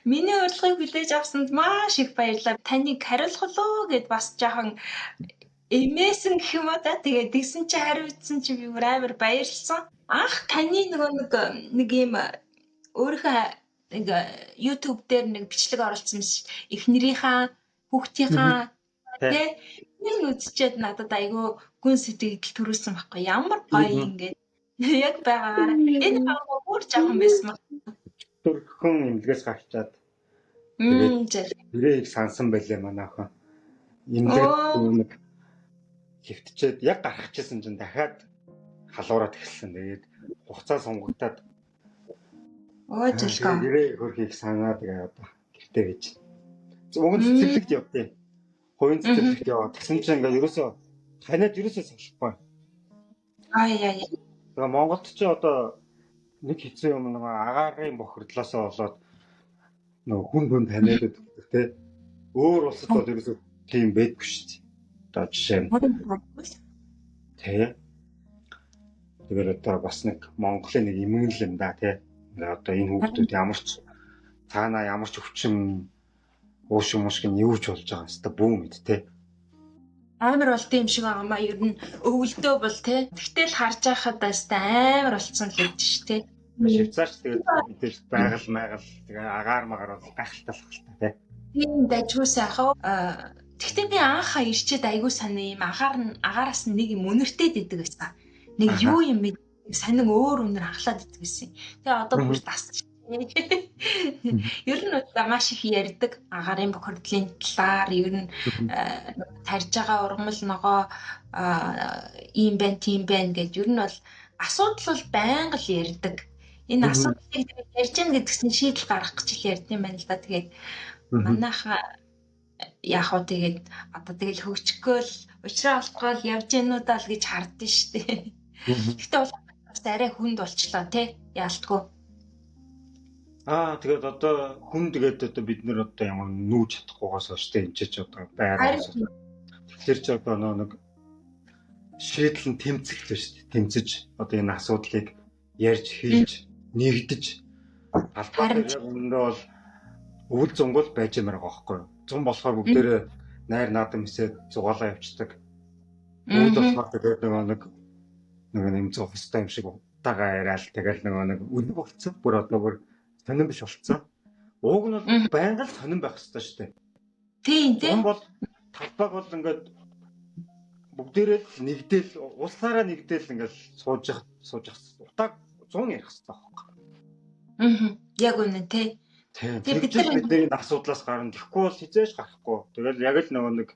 Миний урилгыг хүлээж авсанд маш их баярлалаа. Таныг хариулах уу гэд бас жоохон эмээсэн гэх юм уу да. Тэгээд тэгсэн чи хариуцсан чи би бүр амар баярлсан. Анх таны нөгөө нэг юм өөрийнхөө нэг YouTube дээр нэг бичлэг оруулсан юм шиг эхнэрийнхаа хүүхдийнхаа тий нэг үзчихэд надад айгүй гүн сэтгэл төрүүлсэн байхгүй. Ямар гоё ингээд яг байгаагаар энэ баг бүр жоохон байсан баг. Төрхөн эмнэлгээс гарчаад тэгээд гэрээ их сансан байлээ манай охин. Эмнэлэг нэг хэвтчээд яг гарах гэжсэн чинь дахиад халуураад эхэлсэн. Тэгээд хугацаа сунгагдаад оо зэлгөө. Гэрээ хөрхийг санаад тэгээ одоо гэртээ гэж. Уг нь цэцэрлэгт явдیں۔ Хувийн цэцэрлэгт яваа. Тэгсэн чинь ингээд ерөөсөө таниад ерөөсөө салахгүй. Аа яа яа. Тэгээ Монголд ч одоо нэг хэцүү юм нэг агаарын бохирдлоосоо болоод нөгөө хүн хүн таниад өгдөг те. Өөр улсад бол ерөөсөө тийм байдгүй шүү дээ. Одоо жишээ нь тий. Тэгэхээр одоо бас нэг Монголын нэг эмгэнэл юм да тий. Одоо энэ хүүхдүүд ямар ч цаанаа ямар ч өвчин уушиг мушиг нь юу ч болж байгаа юм хэвээр бүү мэд тий. Амар болт юм шиг байгаа маа ер нь өвөлдөө бол тий. Тэгтэл харж байхад баста амар болцсон л гэж ш тий. Швейцарч тэгээд мэдээж байгаль майгал тэгээ агаар магаар бол гайхалтай л хальта тий. Тийм дажгүй сайхан. Тэгтээ би анхаа ирчээд айгүй сонин юм агаар нь агаараас нэг юм үнэртэй идэг байсан. Нэг юу юм бэ? Сонин өөр үнэр анхлаад идэг байсан. Тэгээ одоо бүр тасч. Ер нь маш их ярьдаг агаарын бохирдлын талаар ер нь тарж байгаа ургамал ногоо ийм байна, тийм байна гэж ер нь бол асуудал бол байнга л ярьдаг. Энэ асуудлыг ярьж гэн гэдгсэн шийдэл гаргах гэж л ярьд юм байна л да. Тэгээд манайхаа яг уу тэгээд одоо тэгэл хөгжихгүй л уучраа олдгоо л явж гэнүү даа л гэж хардсан шүү дээ. Гэхдээ бас арай хүнд болчлоо тий яалтгүй. Аа тэгээд одоо хүн тэгээд одоо бид нэр одоо ямар нүүж чадахгүйгаас хойш тий энэ ч одоо байраа. Тэгэхээр ч одоо нэг шийдэл нь тэмцэх л шүү дээ. Тэмцэж одоо энэ асуудлыг ярьж хэлж нэгдэж талбай дээр яг үнэндээ бол өвөл зунгал байж юмар байгаа байхгүй юу? Зун болохоор бүгдээрээ найр наадам хэсээ зугаалаа явцдаг. Өвөл болохоор тэгээд нөгөө нэг нэг зуух хэвээр юм шиг удаага яриад тэгэл нөгөө нэг үнэг болцсон. Бүр одоо бүр сонирн биш болцсон. Ууг нь бол байнга л сонирн байх хэвээр шүү дээ. Тийм тийм. Зун бол талбайг бол ингээд бүгдээрээ л нэгдэл улсаараа нэгдэл ингээд сууж утааг 100 ярих хэвээр байхгүй. Аа. Яг үнэн тий. Тийм. Бид нар энэ асуудлаас гарна. Тэгэхгүй бол хизээж гарахгүй. Тэгэл яг л нөгөө нэг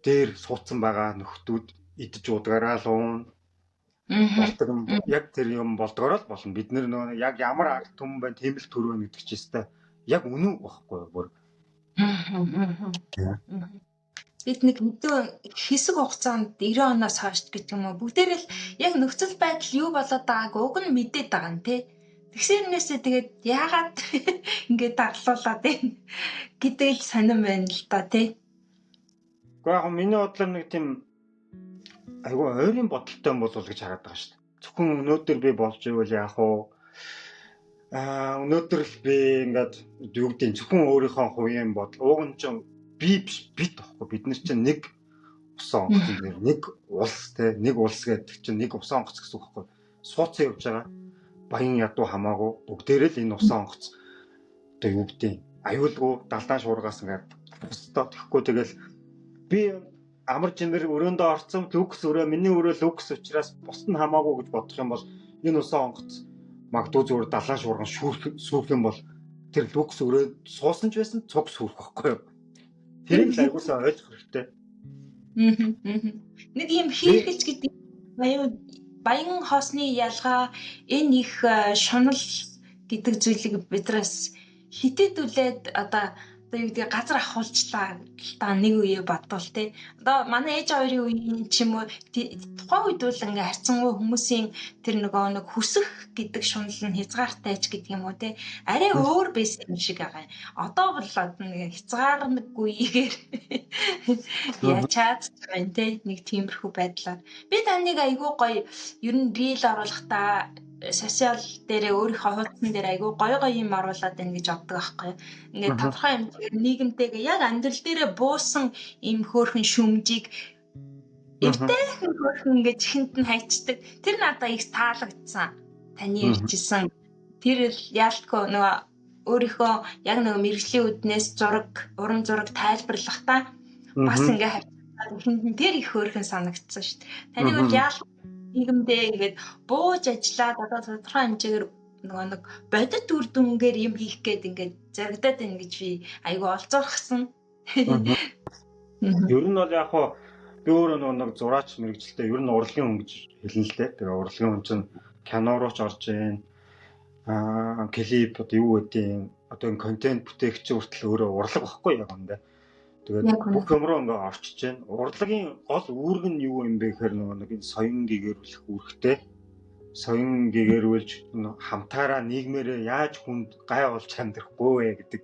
дээр суудсан байгаа нөхдүүд идэж уудгаараа л уун. Болдог юм. Яг тэр юм болдгороо л болно. Бид нар нөгөө яг ямар ард түмэн байна, тийм л төр байна гэдэг чинь өстой. Яг үнэн байхгүй бүр. Бид нэг хэдэн хэсэг хугацаанд 90 оноос хойш гэдэг юм уу бүгдээрээ л яг нөхцөл байдал юу болоод байгааг уг нь мэдээд байгаа юм тий. Тэгсэрнээсээ тэгээд яагаад ингээд дарлуулад байна гэдэг л сонирн байна л да тий. Гэхдээ яг миний бодлоор нэг тийм айгүй ойрын бодолтой юм болов уу гэж хараад байгаа шүү дээ. Зөвхөн өнөөдөр би болж ивэл яах вэ? Аа өнөөдөр л би ингээд юу гэдэг нь зөвхөн өөрийнхөө хувийн бодол уг нь ч би биш бид байхгүй. Бид нар чинь нэг усан онгоцон дээр нэг улс те нэг улс гэдэг чинь нэг усан онгоц гэсэн үг байхгүй. Сууцсан явж байгаа. Баян ядуу хамаагүй бүгдээрээ л энэ усан онгоц одоо юу гэдэг аюулгүй далдаан шуургаас ингээд бусдаа тэгэхгүй тэгэл би амар жимэр өрөөндөө орцсон люкс өрөө миний өрөө люкс учраас бусд нь хамаагүй гэж бодох юм бол энэ усан онгоц магадгүй зүгээр далаан шуурган шүүрх юм бол тэр люкс өрөө суусан ч байсан цуг сүрх байхгүй юу? Тэрийг л айгуусаа ойлгох хэрэгтэй. Нэг юм хийхэлж гэдэг баян хоосны ялгаа энэ их шунал гэдэг зүйлийг бидраас хитэдүүлээд одоо юу гэдэг газар ахуулчлаа л та нэг үе бодвол тий. Одоо манай ээж хоёрын үеийн ч юм уу тухайн үед бол ингээ харьцангуй хүмүүсийн тэр нөгөө нэг хүсэх гэдэг шунал нь хязгаартай ч гэдэг юм уу тий. Арай өөр байсан юм шиг байгаа юм. Одоо бол нэг хязгаарнаггүйгээр ячаад байгаа юм тий. Нэг тиймэрхүү байдлаар. Би таныг айгүй гоё ер нь рил оруулахдаа сошиал дээрээ өөрийнхөө хуудсан дээр айгүй гоё гоё юм оруулаад байна гэж боддог байхгүй. Ингээд тодорхой хэмжээгээр нийгэмтэйгээ яг амьдрал дээрээ буусан ийм хөөрхөн шүмжийг эвтэйхэн хөөрхөн ингээд чихэнд нь хайчдаг. Тэр надад их таалагдсан. Таны ярьжсэн. Тэр л яалтгүй нөгөө өөрийнхөө яг нөгөө мэргэжлийн үднээс зураг, уран зураг тайлбарлахдаа бас ингээ хавцаад ихэнд нь тэр их хөөрхөн санагдсан шүү дээ. Таны бол яал нийгэмдээ ингээд бууж ажиллаад одоо тодорхой хэмжээгээр нөгөө нэг бодит үр дүнгээр юм хийх гээд ингээд зарагдаад байна гэж би айгүй олзуурхсан. Ер нь бол яг хуу би өөрөө нөгөө нэг зураач мэрэгчлээ ер нь урлагийн хүн гэж хэлнэ л дээ. Тэгээ урлагийн хүн чинь кино руу ч орж ийн, клип одоо юу гэдэг одоо энэ контент бүтээгч хүртэл өөрөө урлаг багхгүй яг үндэ. Тэгээд бүх юм руу ингээ орчиж байна. Урлагийн гол үүрэг нь юу юм бэ гэхээр нөгөө нэг энэ соён гэгэрүүлэх үүрэгтэй. Соён гэгэрүүлж хамтаараа нийгмээрээ яаж хүнд гай болж амьдрахгүй вэ гэдэг.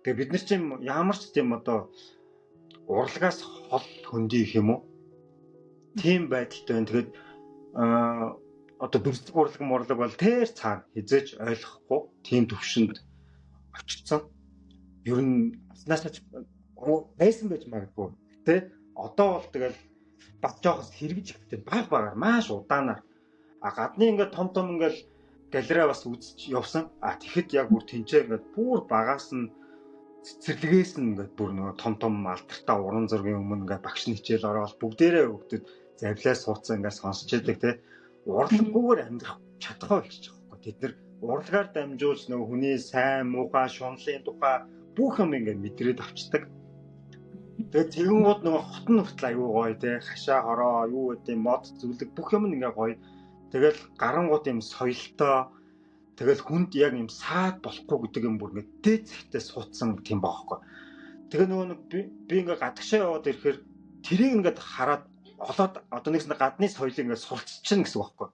Тэгээ бид нар чинь ямар ч тийм одоо урлагаас хол хөндөй их юм уу? Тийм байдалтай байна. Тэгээд одоо дүрслэг урлаг мурлаг бол тэр цаана хизээж ойлгохгүй тийм төвшөнд очсон. Ер нь аснаас байсан байж магадгүй. Тэ одоо бол тэгэл бас жоохос хэрэгж ихтэй баг багаар маш удаанаар. А гадны ингээд том том ингээд галерей бас үзэж явсан. А тэгэхэд яг бүр тэнцээ ингээд бүр багаас нь цэцэрлэгээс нь ингээд бүр нөгөө том том алдартай уран зургийн өмнө ингээд багш нь хичээл ороод бүгдээрээ өгдөд завлаа суудсан ингээд сонсч яадаг те. Урлаггүйгээр амьдрах чадхаа болчих жоохоо. Тэд нар урлагаар дамжуулж нөгөө хүний сайн муухай шунлын тухай бүх юм ингээд мэдрээд авчдаг. Тэгээд тэгэнгүүт нөгөө хот нь хүртэл аюу гоё те, хашаа хороо юу гэдэг мод зүлэг бүх юм ингээ гоё. Тэгэл гарангууд юм соёлтой, тэгэл хүнд яг юм саад болохгүй гэдэг юм бүр ингээ дээд зэгтээ суудсан тийм баахгүй. Тэгээ нөгөө нэг би ингээ гадагшаа яваад ирэхээр тэрийг ингээд хараад олоод одоо нэгсэн гадны соёлыг ингээд суралцчихна гэсэн үг байхгүй.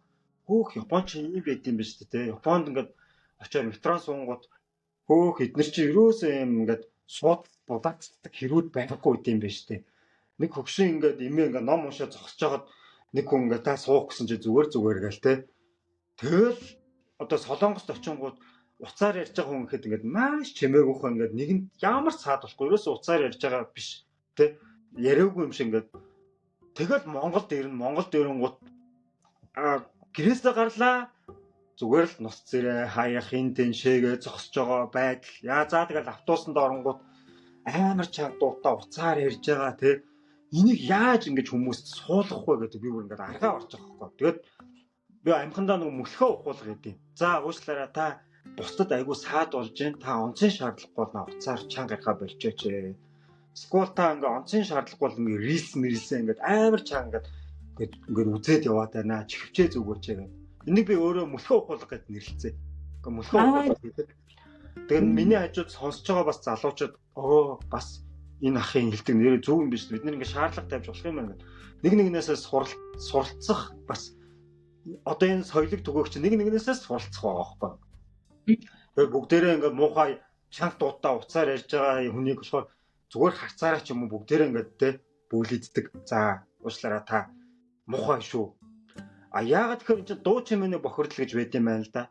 Хөөх Японч ийм байд юм байна шүү дээ. Японд ингээд очиод метрон суунгууд хөөх эднэр чи ерөөсөө юм ингээд сууд булаацдаг хэрүүд байхгүй юм байна шүү дээ. Нэг хөгшин ингээд эмээ ингээд ном уншаад зогсож байгаад нэг хүн ингээд та суух гэсэн чи зүгээр зүгээр гээл те. Тэгэл одоо Солонгост очингууд уцаар ярьж байгаа хүн гэхэд ингээд маш чимээгүйхэн ингээд нэгэнд ямар ч саад болохгүй ерөөсөө уцаар ярьж байгаа биш те. Яриаггүй юм шиг ингээд тэгэл Монголд ирнэ. Монголд ирэнгүүт гэрээсээ гарлаа. Зүгээр л нус зэрэг хаях эн тэншээгээ зогсож байгаа байдал. Яа за тэгэл автобусанд оронгууд амар чанга дуутай уцаар ярьж байгаа те. Энийг яаж ингэж хүмүүст суулгах вэ гэдэг би бүр ингээд аргаа орж байгаа байхгүй. Тэгээд би амхандаа нэг мөлхөө ухуулга гэдэг. За уушлаараа та бусдад айгүй саад болж гин та онцын шаардлагагүй бол на уцаар чанга ярихаа болчооч. Скул та ингээ онцын шаардлагагүй бол ингээ рилс мэрилсээ ингээд амар чанга ингээд ингээд үзээд яваад байна. Чихвчээ зүгөөч гэдэг. Энийг би өөрөө мөлхөө ухуулга гэд нэрлэлцээ. Ингээ мөлхөө ухуулга гэдэг. Тэгээд миний хажууд сонсож байгаа бас залуучууд бас энэ ахын хэлдэг нэрээ зөв юм биш. Бид нэг ингээ шаардлага тавьж болох юм байна гэдэг. Нэг нэгнээсээ суралцах бас одоо энэ соёлыг түгээх чинь нэг нэгнээсээ суралцах байгаа байхгүй. Тэгээд бүгдээрээ ингээ муухай чанга дуутай уцаар ярьж байгаа хүнийг болохоор зүгээр харцаараа ч юм уу бүгдээрээ ингээд те бүүлийддэг. За уушлаараа та муухай шүү. А яагаад тэгэхээр энэ чинь дуу чимээний бохирдол гэж байд юм байна л да.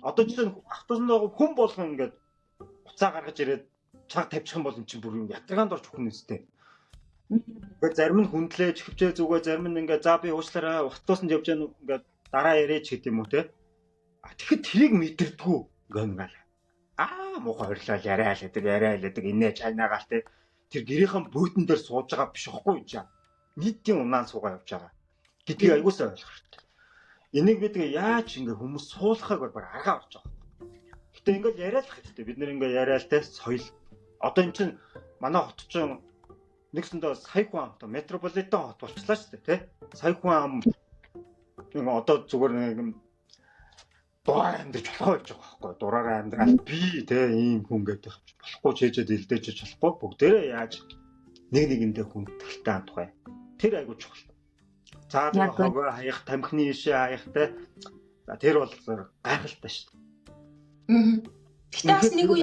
Одоо жишээ нь автобусанд байгаа хүн болгон ингээд уцаа гаргаж ирээд чанга тавьчих юм бол эн чинь бүр юм ятрагаанд орж өгнө үстэй. Тэгээд зарим нь хүндлээ чихвчээ зүгээ зарим нь ингээд за би уушлаараа автобусанд явж гэнэ ингээд дараа яриач гэдэг юм уу те. А тэгэхэд тэрийг мэдэрдэггүй ингээд ингээл муухай хорилол яриа л гэдэг яриа л гэдэг инээ чайнаагаал те. Тэр гэрийнхэн бөөдөн дээр сууж байгаа биш ихгүй юм чаа. Нийтийн унаан суугаа явж байгаа гэдгийг аягуулсаа ойлгох хэрэгтэй. Энийг бид яаж ингээ хүмүүс суулгахыг бол баг аргаа орж байгаа. Гэтэ ингээл яриа л хэрэгтэй. Бид нэр ингээ яриа л те соёл. Одоо эн чинь манай хот чинь нэгсэндээ сая хүн амтай метрополитен хот болчлаа шүү дээ те. Сая хүн ам нэг одоо зүгээр нэг дураар амьдрч болохоо болж байгаа байхгүй. Дураараа амьдрал би те ийм хүн гэдэг болохгүй чэжэд илдээж болохгүй. Бүгдээрээ яаж нэг нэгэндээ хүндэтгэлтэй хандах вэ? Тэр айгуу чухал. За хогоо хаях, тамхины ишээ хаях те. За тэр бол гайхалтай шүү дээ. Гэтэ бас нэг үе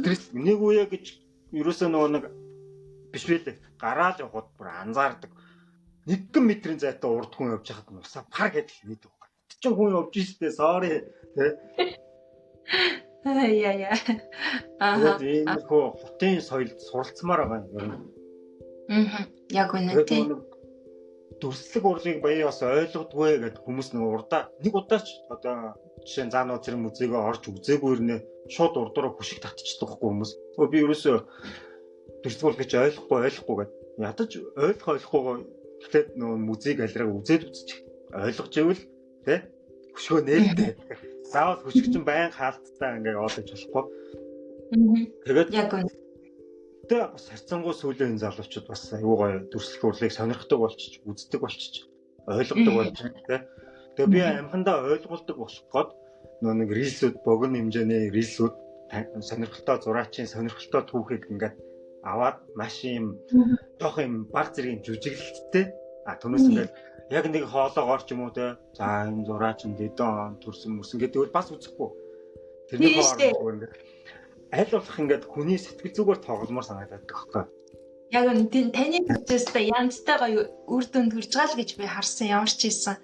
стресс нэг үе гэж ерөөсөө нөгөө нэг биш байлээ. Гараал явхад бүр анзаардаг. 1 метрийн зайтай урд хүн явж байхад нусаа пар гэдэл нийт байгаа. чинь хүн явж штэ, sorry тий. Яа яа. Аа. Тэгээд иймэрхүү хотын соёлд суралцмаар байгаа юм. Аа. Яг үнэ тий. Дүрслэг урлагийг баяа бас ойлгодгүй гэд хүмүүс нэг урдаа нэг удаач одоо жишээ нь заануу зэрэг музейгээ орж үзээгүй ирнэ шууд урдаараа хөшиг татчихдаг байхгүй хүмүүс. Өө би ерөөсөө дүрслэг урлаг гэж ойлгохгүй гэд ядаж ойлгохгүйгаа эхлээд нөгөө музей галерейг үзээд үзчих ойлгож ивэл тий хөшгөө нээлттэй. Заавал хөшиг чинь байн хаалттай ингээ яваад иж болохгүй. Тэгээд яг үнэ. Тэгээ бас харьцангуй сүүлийн энэ залуучууд бас аюу гоё дүрслэх урлагийг сонирхдаг болчих, үздэг болчих, ойлгодог болчих тий. Тэгээ би амхандаа ойлгуулдаг болох гээд нөгөө нэг рилсүүд богино хэмжээний рилсүүд сонирхолтой зураачийн сонирхолтой түүхийг ингээд аваад маш юм жоох юм баг зэргийн жүжиглэлттэй. А түүнээс ингээд яг нэг хоолоогоор ч юм уу те. За энэ зураач нь дэдэн он төрсөн мөрсөн гэдэг бол бас үзэхгүй. Тэрний хооронд ингээд аль болох ингээд хүний сэтгэл зүгээр тогломоор санагдаад байгаа байхгүй. Яг нь таны төсөөсөө янзтай гоё үр дүнд хүрж байгаа л гэж би харсан ямар ч хийсэн.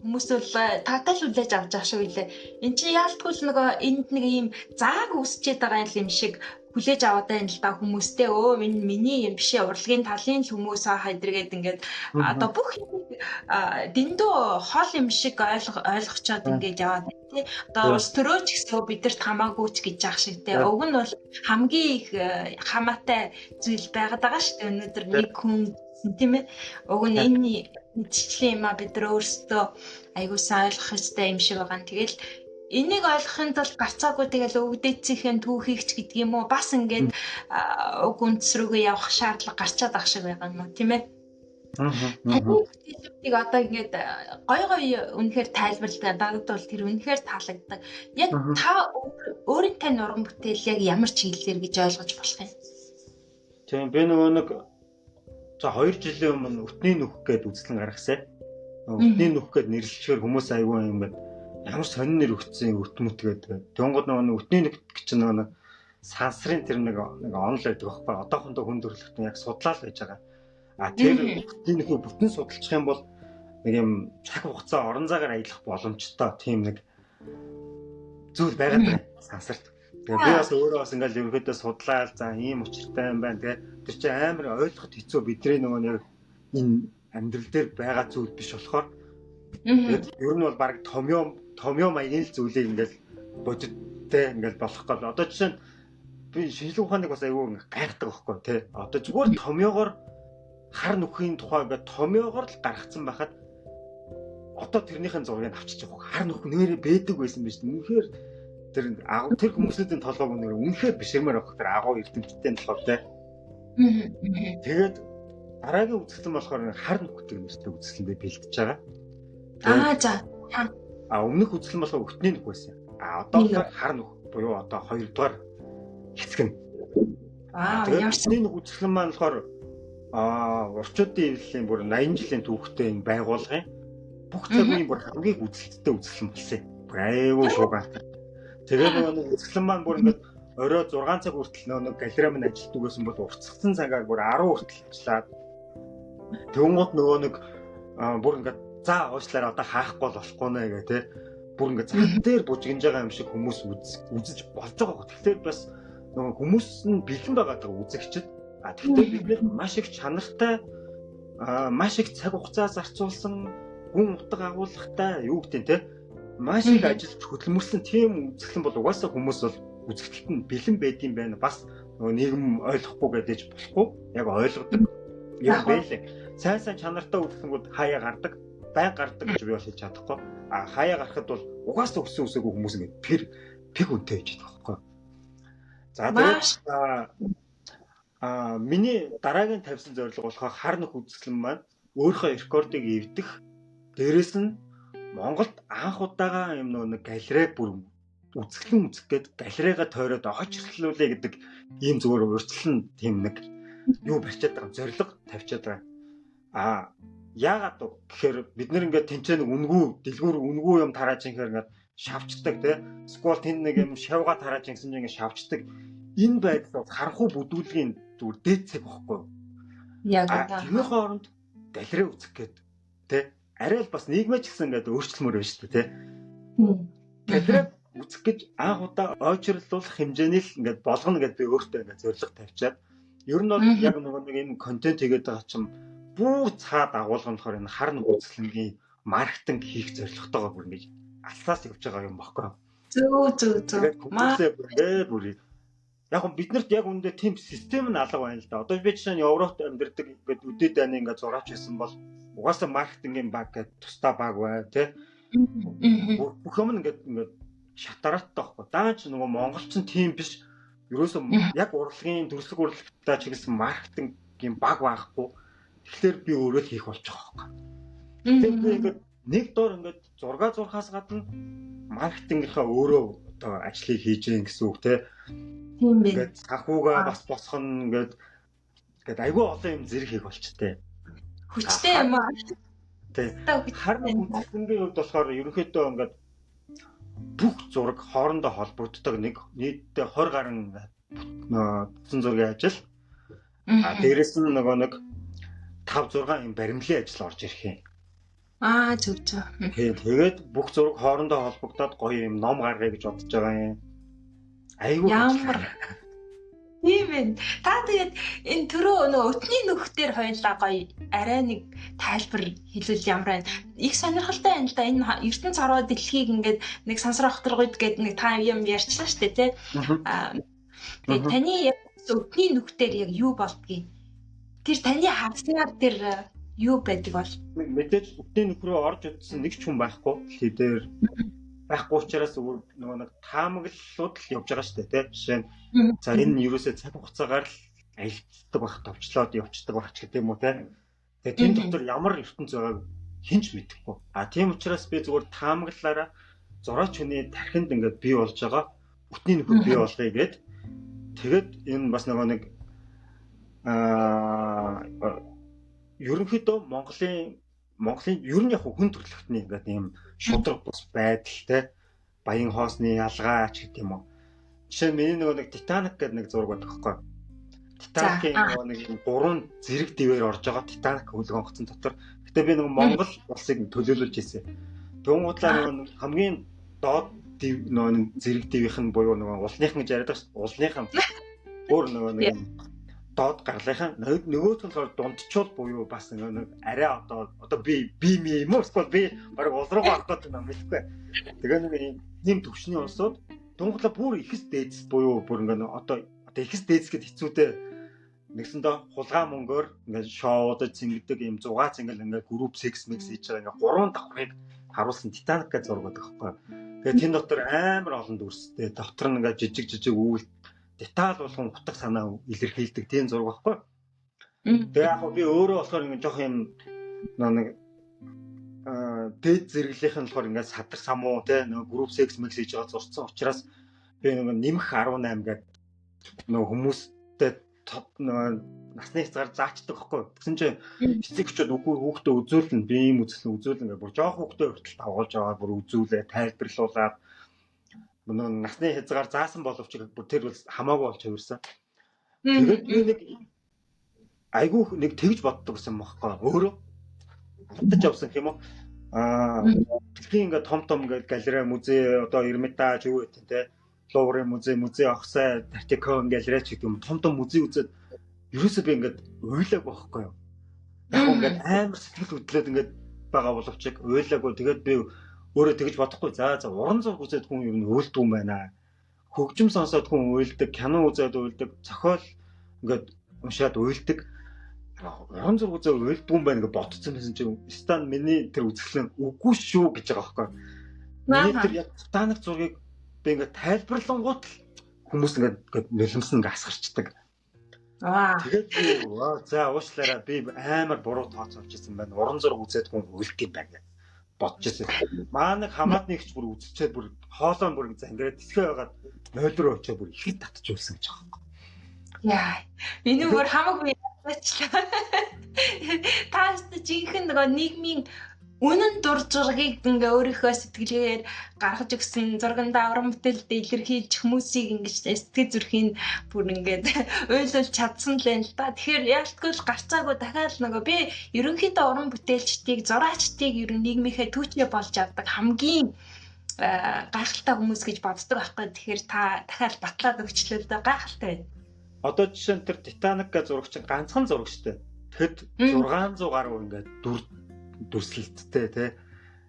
Хүмүүс бол таатай л хүлээж авч байгаа шиг үлээ. Энд чинь яалтгүй л нөгөө энд нэг ийм зааг үүсчээд байгаа юм шиг хүлээж аваад байна л да хүмүүстэй. Өө энэ миний юм биш ээ, урлагийн талын л хүмүүс аа хайдэргээд ингээд одоо бүх юм дэндүү хол юм шиг ойлгочоод ингээд яваад байна тий. Одоо улс төрөө ч гэсэн бидэрт хамаагүй ч гэж яах шиг тий. Уг нь бол хамгийн их хамаатай зүйл байгаад байгаа шүү дээ. Өнөөдөр нэг хүн тийм ээ. Уг нь энэ мэдчилийн юм а бид нар өөрсдөө айгуу сайн ойлгох ёстой юм шиг байгаа. Тэгэл энийг ойлгохын тулд гарцаагүй тэгэл өвгдээцийнхэн түүхийг ч гэдэг юм уу бас ингээд уг үндэс рүүгээ явах шаардлага гарчаад ах шиг байгаа юм уу тийм ээ. Таны бүтээлүүдийг одоо ингээд гой гой үнэхээр тайлбарладаг. Надад бол тэр үнэхээр таалагддаг. Яг та өөрийн тань уран бүтээл яг ямар чиглэлээр гэж ойлгож болох юм? Тийм би нөгөө нэг за 2 жилийн өмнө Өтний нүх гээд үзлэн гаргасан. Өтний нүх гээд нэрлэлчээр хүмүүс айгүй юм гээд ямар сонин нэр өгсөн өт мүт гэдэг. Тэнгууд нөгөө өтний нүх гэж нөгөө нэг сансрын тэр нэг онол байдаг байхгүй. Одоохондоо хүн төрөлхтөн яг судлаа л байж байгаа. А тэр өтний нүхийг бүтэн судалчих юм бол нэг юм цаг хугацаа орон зайгаар аялах боломжтой тийм нэг зүйл байгаад байна сансарт. Тэгээ би бас өөрөө бас ингээл ерөнхийдөө судлаад за ийм учиртай юм байна тэгээ. Тэр чинь амар ойлгоход хэцүү бидний нөгөө нэг энэ амьдрал дээр байгаа зүйл биш болохоор тэгээд ер нь бол баг томьёо маягийн л зүйлийг ингээл бодиттой ингээл болох гол. Одоо жишээ нь би шинжлэх ухааныг бас айгүй гайхдаг байхгүй тий. Одоо зүгээр томьёогоор хар нүхийн тухай ингээд томьёогоор л гаргацсан байхад одоо тэрнийхэн зургийг авчиж байгаа. Хар нүх нэрээ бэдэг байсан биз. Үнэхээр тэр хүмүүсүүдийн толгойг нэр үнэхээр бишрмээр авах тэр агуу эрдэмтдийн толгой тий. Тэгээд дараагийн үзэсгэлэн болохоор хар нүхтэй нэртэй үзэсгэлэндээ бэлдэж байгаа. Аа за. А өмнөх үзэсгэлэн болохоор өтний нүх байсан. А одоо болохоор хар нүх буюу одоо 2 дугаар хэсэг нь. Аа ямар өтний нүх үзэсгэлэн маань болохоор урчуудын эвлэлийн бүр 80 жилийн түүхтэй энэ байгууллагын бүх цаг үеийн бүр хамгийн үзэлттэй үзэсгэлэн болсон юм. Бүр айгүй шуугаалтай. Тэгээ нөгөө нэг үзэсгэлэн маань бүр ингээд орой 6 цаг хүртэл нөгөө нэг галерей минь ажилтдаг байсан бол уртсгсан цагаар бүр 10 хүртэл ажиллаад тэнгууд нөгөө нэг бүр ингээд за уушлаараа одоо хаахгүй болохгүй нэ гэх тээ бүр ингээд зам дээр бужигнж байгаа юм шиг хүмүүс үзэж болж байгаа. Тэгэхээр бас нөгөө хүмүүс нь бэлэн байгаа даа үзэгчд. А тэгэхээр бид нэр маш их чанартай маш их цаг хугацаа зарцуулсан гүн утга агуулгатай юу гэдэг те маш их ажиллаж хөдөлмөрлсөн тийм үзэсгэлэн бол угаасаа хүмүүс бол үзэгдэлт нь бэлэн байдсан байна. Бас нөгөө нийгэм ойлгохгүй гэдэж болохгүй. Яг ойлгодог юм байлээ. Сайн сайн чанартай үзэсгэлэнгүүд хаяа гардаг, байн гардаг гэж би бол хэлж чадахгүй. А хаяа гарахад бол угаасаа өссөн өсөөгүй хүмүүс ингээд пэг үнэтэй байж байгаа байхгүй. За тэгээд миний дараагийн тавьсан зорилго болохоор хар нүх үзэсгэлэн маань өөрийнхөө рекордыг эвдэх, дээрэс нь Монголд анх удаага юм нөгөө нэг галерей бүр үзэсгэлэн үзэх гээд галерейга тойроод очрлуулъя гэдэг ийм зүгээр урьдчилан тийм нэг юу барьчаад байгаа зорилго тавьчаад байгаа. А яагаад вэ гэхээр бид нэр ингээд тэнцээ нэг үнгүү дэлгүүр үнгүү юм тарааж инхээр ингээд шавчдаг тий. Эсвэл тэнд нэг юм шавга тарааж ингэсэн чинь ингээд шавчдаг. Энэ байдал бол харанхуй бүдүүлгийн зүгээр дээд цэг багхгүй юу? Яг тэрний хооронд галерей үзэх гээд тий. арай л бас нийгмээ ч гэсэн ингээд өөрчлөмөр байна шүү дээ, тий. Галерей үзэх гэж анх удаа ойчрлуулах хэмжээний л ингээд болгоно гэдээ би өөртөө ингээд зорилго тавьчаад ер нь бол яг нөгөө нэг энэ контент хийгээд байгаа чинь бүр цаа дагуулга нь болохоор энэ хар нүцгэлэнгийн маркетинг хийх зорилготойгоор бүр ингэж алсаас явж байгаа юм баггүй. Зөв зөв зөв. Тэгээд бүр яг нь биднэрт яг үүндээ тийм систем нь алга байна л да. Одоо би жишээ нь Европт амьдардаг ингээд үдээ дайны ингээд зураач байсан бол угаасаа маркетингийн баг гэдэг тусдаа баг байна тий. Бүх юм ингээд ингээд шатарааттай байхгүй. Даанч нөгөө монголчин тийм биш. Ерөөсөө яг урлагийн төрөлх урлагтай чиглэсэн маркетингийн баг байхгүй. Тэгэхээр би өөрөө л хийх болж байгаа байхгүй. Тэгэхээр би ингээд нэг доор ингээд зураг зурхаас гадна маркетингийнхаа өөрөө одоо ажлыг хийж гин гэсэн үг те. Тийм ээ. Ингээд санхүүгээ бас босгоно ингээд ингээд айгүй олон юм зэрэг хийх болчтой. Хүчтэй юм аа. Тэ. Хар үзэсгэлэнгийн хувьд болохоор ерөнхийдөө ингээд бүх зураг хоорондоо холбогддог нэг нийтдээ 20 гаруй бүтэн зургийн ажил. А дээрэс нь нөгөө нэг 5 6 юм баримлын ажил орж ирэх юм. Аа зөв зөв. Тийм тэгээд бүх зураг хоорондоо холбогдоод гоё юм ном гаргая гэж бодож байгаа юм. Айгүй ямар тийм ээ. Та тэгээд энэ түрүү нөгөө өтний нөхдөр хоёлаа гоё арай нэг тайлбар хэлвэл ямар байна. Их сонирхолтой байна л да. Энэ ертөнц хорвоо дэлхийг ингээд нэг сансар огторгойд гээд нэг та юм ярьчлаа штэ тий. Аа тэгээд таны яг өтний нөхдөр яг юу болдгийг тэр таны харснаар тэр юу байдаг бол? Мэдээж өтний нөх рүү орж үзсэн нэг ч хүн байхгүй. Дэлхий дээр байхгүй учраас нөгөө нэг таамаглалууд л явж байгаа шүү дээ, тий. Жишээ нь за энэ ерөөсөө цаг хугацаагаар л аялцдаг байх, товчлоод явцдаг байх ч гэдэг юм уу, тий. Тэгээ тэн дотор ямар ертөнц байгааг хэн ч мэдэхгүй. А тийм учраас би зүгээр таамаглалаараа зураач хүний тархинд ингээд бий болж байгаа өтний нөхөр бий болгоё гэд. Тэгээд энэ бас нөгөө нэг ерөнхийдөө Монголын ер нь яг хүн төрөлхтний ингээд ийм шудраг бус байдал те баян хоосны ялгаа ч гэдэг юм уу. Жишээ нь миний нөгөө нэг Титаник гэдэг нэг зураг байдаг байхгүй. Титаникийн нөгөө нэг гурван зэрэг дэвээр орж байгаа Титаник хөлөг онгоцон дотор. Гэтэ би нөгөө Монгол улсыг төлөөлүүлж ирсэн. Тэнгуудлаа нөгөө хамгийн доод нөгөө нэг зэрэг дэвийнх нь буюу нөгөө улсных нь гэж яриад байгаа шүү. Улсных нь өөр нөгөө нэг доод гарлынхан нөгөөх нь болохоор дундчуул буюу бас нэг арай одоо би юм уу эсвэл би баг уул руугаа орох гэдэг юм мэдэхгүй. Тэгээ нэг ийм төвшний улсууд дунглаа бүр ихэс дээдс буюу бүр ингээ одоо ихэс дээдс гэд хэцүүдээ нэгсэндээ хулгай мөнгөөр ингээ шоудаж зингдэг ийм зугаа зингэл ингээ групп секс микс хийж байгаа ингээ гурван давхрыг харуулсан Титаник гэж зураг байдаг байхгүй. Тэгээ тэн дотор амар олон дүрстэй дотор нь ингээ жижиг жижиг үүл деталь болгон утга санаа илэрхийлдэг тийм зураг байхгүй. Тэгээ яг би өөрөө болохоор ингэ жоох юм нэг дээд зэрэглийнх нь болохоор ингэ садар самуу те нөгөө групп секс микс хийж байгаа зурцсан учраас би нөгөө нэмэх 18 гэдэг нөгөө хүмүүстэй нөгөө насны хязгаар заачдаг байхгүй. Тэгсэн чинь эцэг эхчүүд үгүй хүүхдээ үзүүлнэ би ийм үзэлэн үзүүлнэ гэх бүр жоох хүүхдээ хүртэл дагуулж аваад бүр үзүүлээ тайлбарлуулад нөгөө насны хязгаар заасан боловч бүр тэр бол хамаагүй болж хувирсан. Тэгээд би нэг айгүй нэг тэгж боддог гэсэн юм баггүй. Өөрөө алдаж явсан гэх юм уу? Аа дэлхийн ингээ том том ингээ галерей музей одоо Эрмитаж юу гэдэг те Луврын музей, музей Огсай, Тартикон галерей ч гэдэг юм том том музей үзээд ерөөсөө би ингээд уйлаагүй байхгүй юу? Яг ингээд амар сэтгэл хөдлөөд ингээд байгаа боловч уйлаагүй. Тэгээд би өөрөө тэгж бодохгүй. За уран зураг үзээд хүн ер нь уйлдаг юм байна. Хөгжим сонсоод хүн уйлдаг, кино үзээд уйлдаг, зохиол ингээд уншаад уйлдаг. Уран зураг үзээд уйлдаг юм байна гэж бодсон байсан чинь стан миний тэр үзэсгэлэн үгүй шүү гэж байгаа байхгүй. Миний тэр яг Титаник зургийг би ингээд тайлбарлангуут л хүмүүс ингээд нулимс ингээд асгарчдаг. Аа. Тэгээд би за уушлаараа би амар буруу тооцоолж ирсэн байна. Уран зураг үзээд хүн уйлдаг юм байна гэж бодож ирсэн. Маа нэг хамаатны ихч бүр үзчихээд бүр хоолой бүр зангираад тэсгээ байгаад 0 руу очиод бүр ихэд татчихулсан гэж байгаа юм. Яа. Энэ бүр хамаагүй язаачлаа. Та жинхэнэ нөгөө нийгмийн Үнэн дур зургийг ингээ өөрийнхөө сэтгэлгээр гаргаж өгсөн зургандаа уран бүтээлдээ илэрхийлж хүмүүсийг ингэж сэтгэл зүрхийн бүр ингээд уйлуулж чадсан л юм л да. Тэгэхээр яалтгүй л гарцаагүй дахиад нөгөө би ерөнхийдөө уран бүтээлчдийг, зураачдыг ер нь нийгмийнхээ түүчээ болж авдаг хамгийн гайхалтай хүмүүс гэж боддог байхгүй. Тэгэхээр та дахиад батлаад өгчлөө л да, гайхалтай байна. Одоо жишээ нь тэр Титаник гэж зураг чинь ганцхан зураг шүү дээ. Тэгэхэд 600 гаруй ингээд дүрслэлттэй те.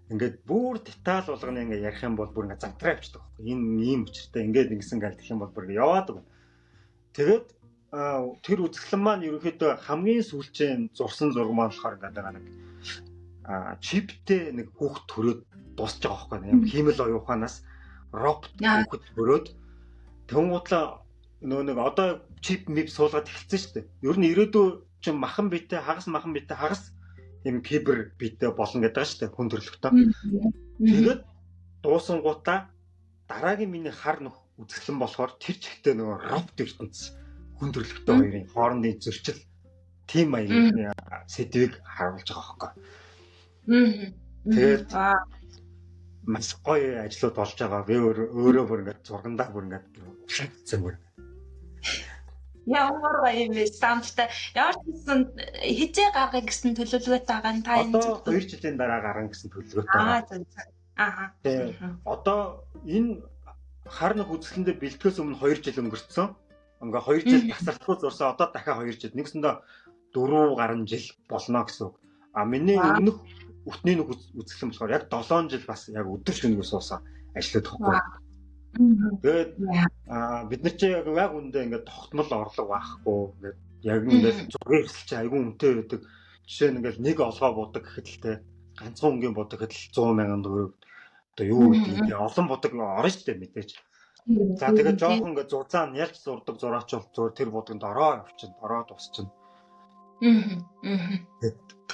Ингээд бүр деталь болгоно ингээд ярих юм бол бүр ингээд замтраа явчихдаг байхгүй. Энэ ийм учиртай ингээд ингэсэн гал гэх юм бол бүр яваад өгнө. Тэгээд тэр үзэсгэлэн маань ерөнхийдөө хамгийн сүүлчийн зурсан зураг маань болохоор ингээд байгаа нэг чиптэй нэг хүүхд төрөөд дуусч байгаа байхгүй. Юм хиймэл оюуханаас робот хүүхэд төрөөд тэнгуудлаа нөө нэг одоо чип мип суулгаад эхэлсэн шүү дээ. Ер нь ирээдүй чинь махан биетэй хагас махан биетэй хагас юм кибер биетэй болно гэдэг байгаа шүү дээ хүн төрөлхтөө. Тэгээд дуусангуудаа дараагийн миний хар нөх үзэсгэлэн болохоор тэр чигтээ нөгөө робот ертөнц хүн төрөлхтөө хоёрын хоорондын зөрчил тийм маягийн сэдвийг харуулж байгаа байхгүй. Тэгээд маш гоё ажлууд болж байгаа. Би өөрөө бүр ингээд зургандаа бүр ингээд ушаагдсан бүр. Ямар гоё юм бэ? Самттай. Ямар ч гэсэн хизээ гаргая гэсэн төлөвлөгөөтэй байгаа нь та энэ одоо 2 жилийн дараа гаргана гэсэн төлөвлөгөөтэй байгаа. Аа. Одоо энэ хар нөх үзэсгэлэндээ бэлтгэхээс өмнө 2 жил өнгөрцөн. Ингээ 2 жил тасралтгүй зурсан. Одоо дахиад 2 жил. Нэгсэндээ 4 гаруй жил болно гэсэн үг. А миний өмнөх өтний нөх үзэсгэлэн болохоор яг 7 жил бас яг өдөр шөнөгүй суусан ажиллаад байхгүй. Тэгээд бид нар чи яг үндэ ингээд тогтмол орлого байхгүй ингээд яг ингээд зургийн эрсдэл чи айгүй үнэтэй байдаг. Жишээ нь ингээд нэг олгоо будаг гэхэд л те ганцхан өнгийн будаг гэхэд л 100 мянган төгрөг одоо юу гэдэг юм олон будаг орно шүү дээ мэдээж. За тэгээд жоохон ингээд зузаан ялж зурдаг зураач бол зур тэр будагт ороо явчихна, ороо дуусчихна.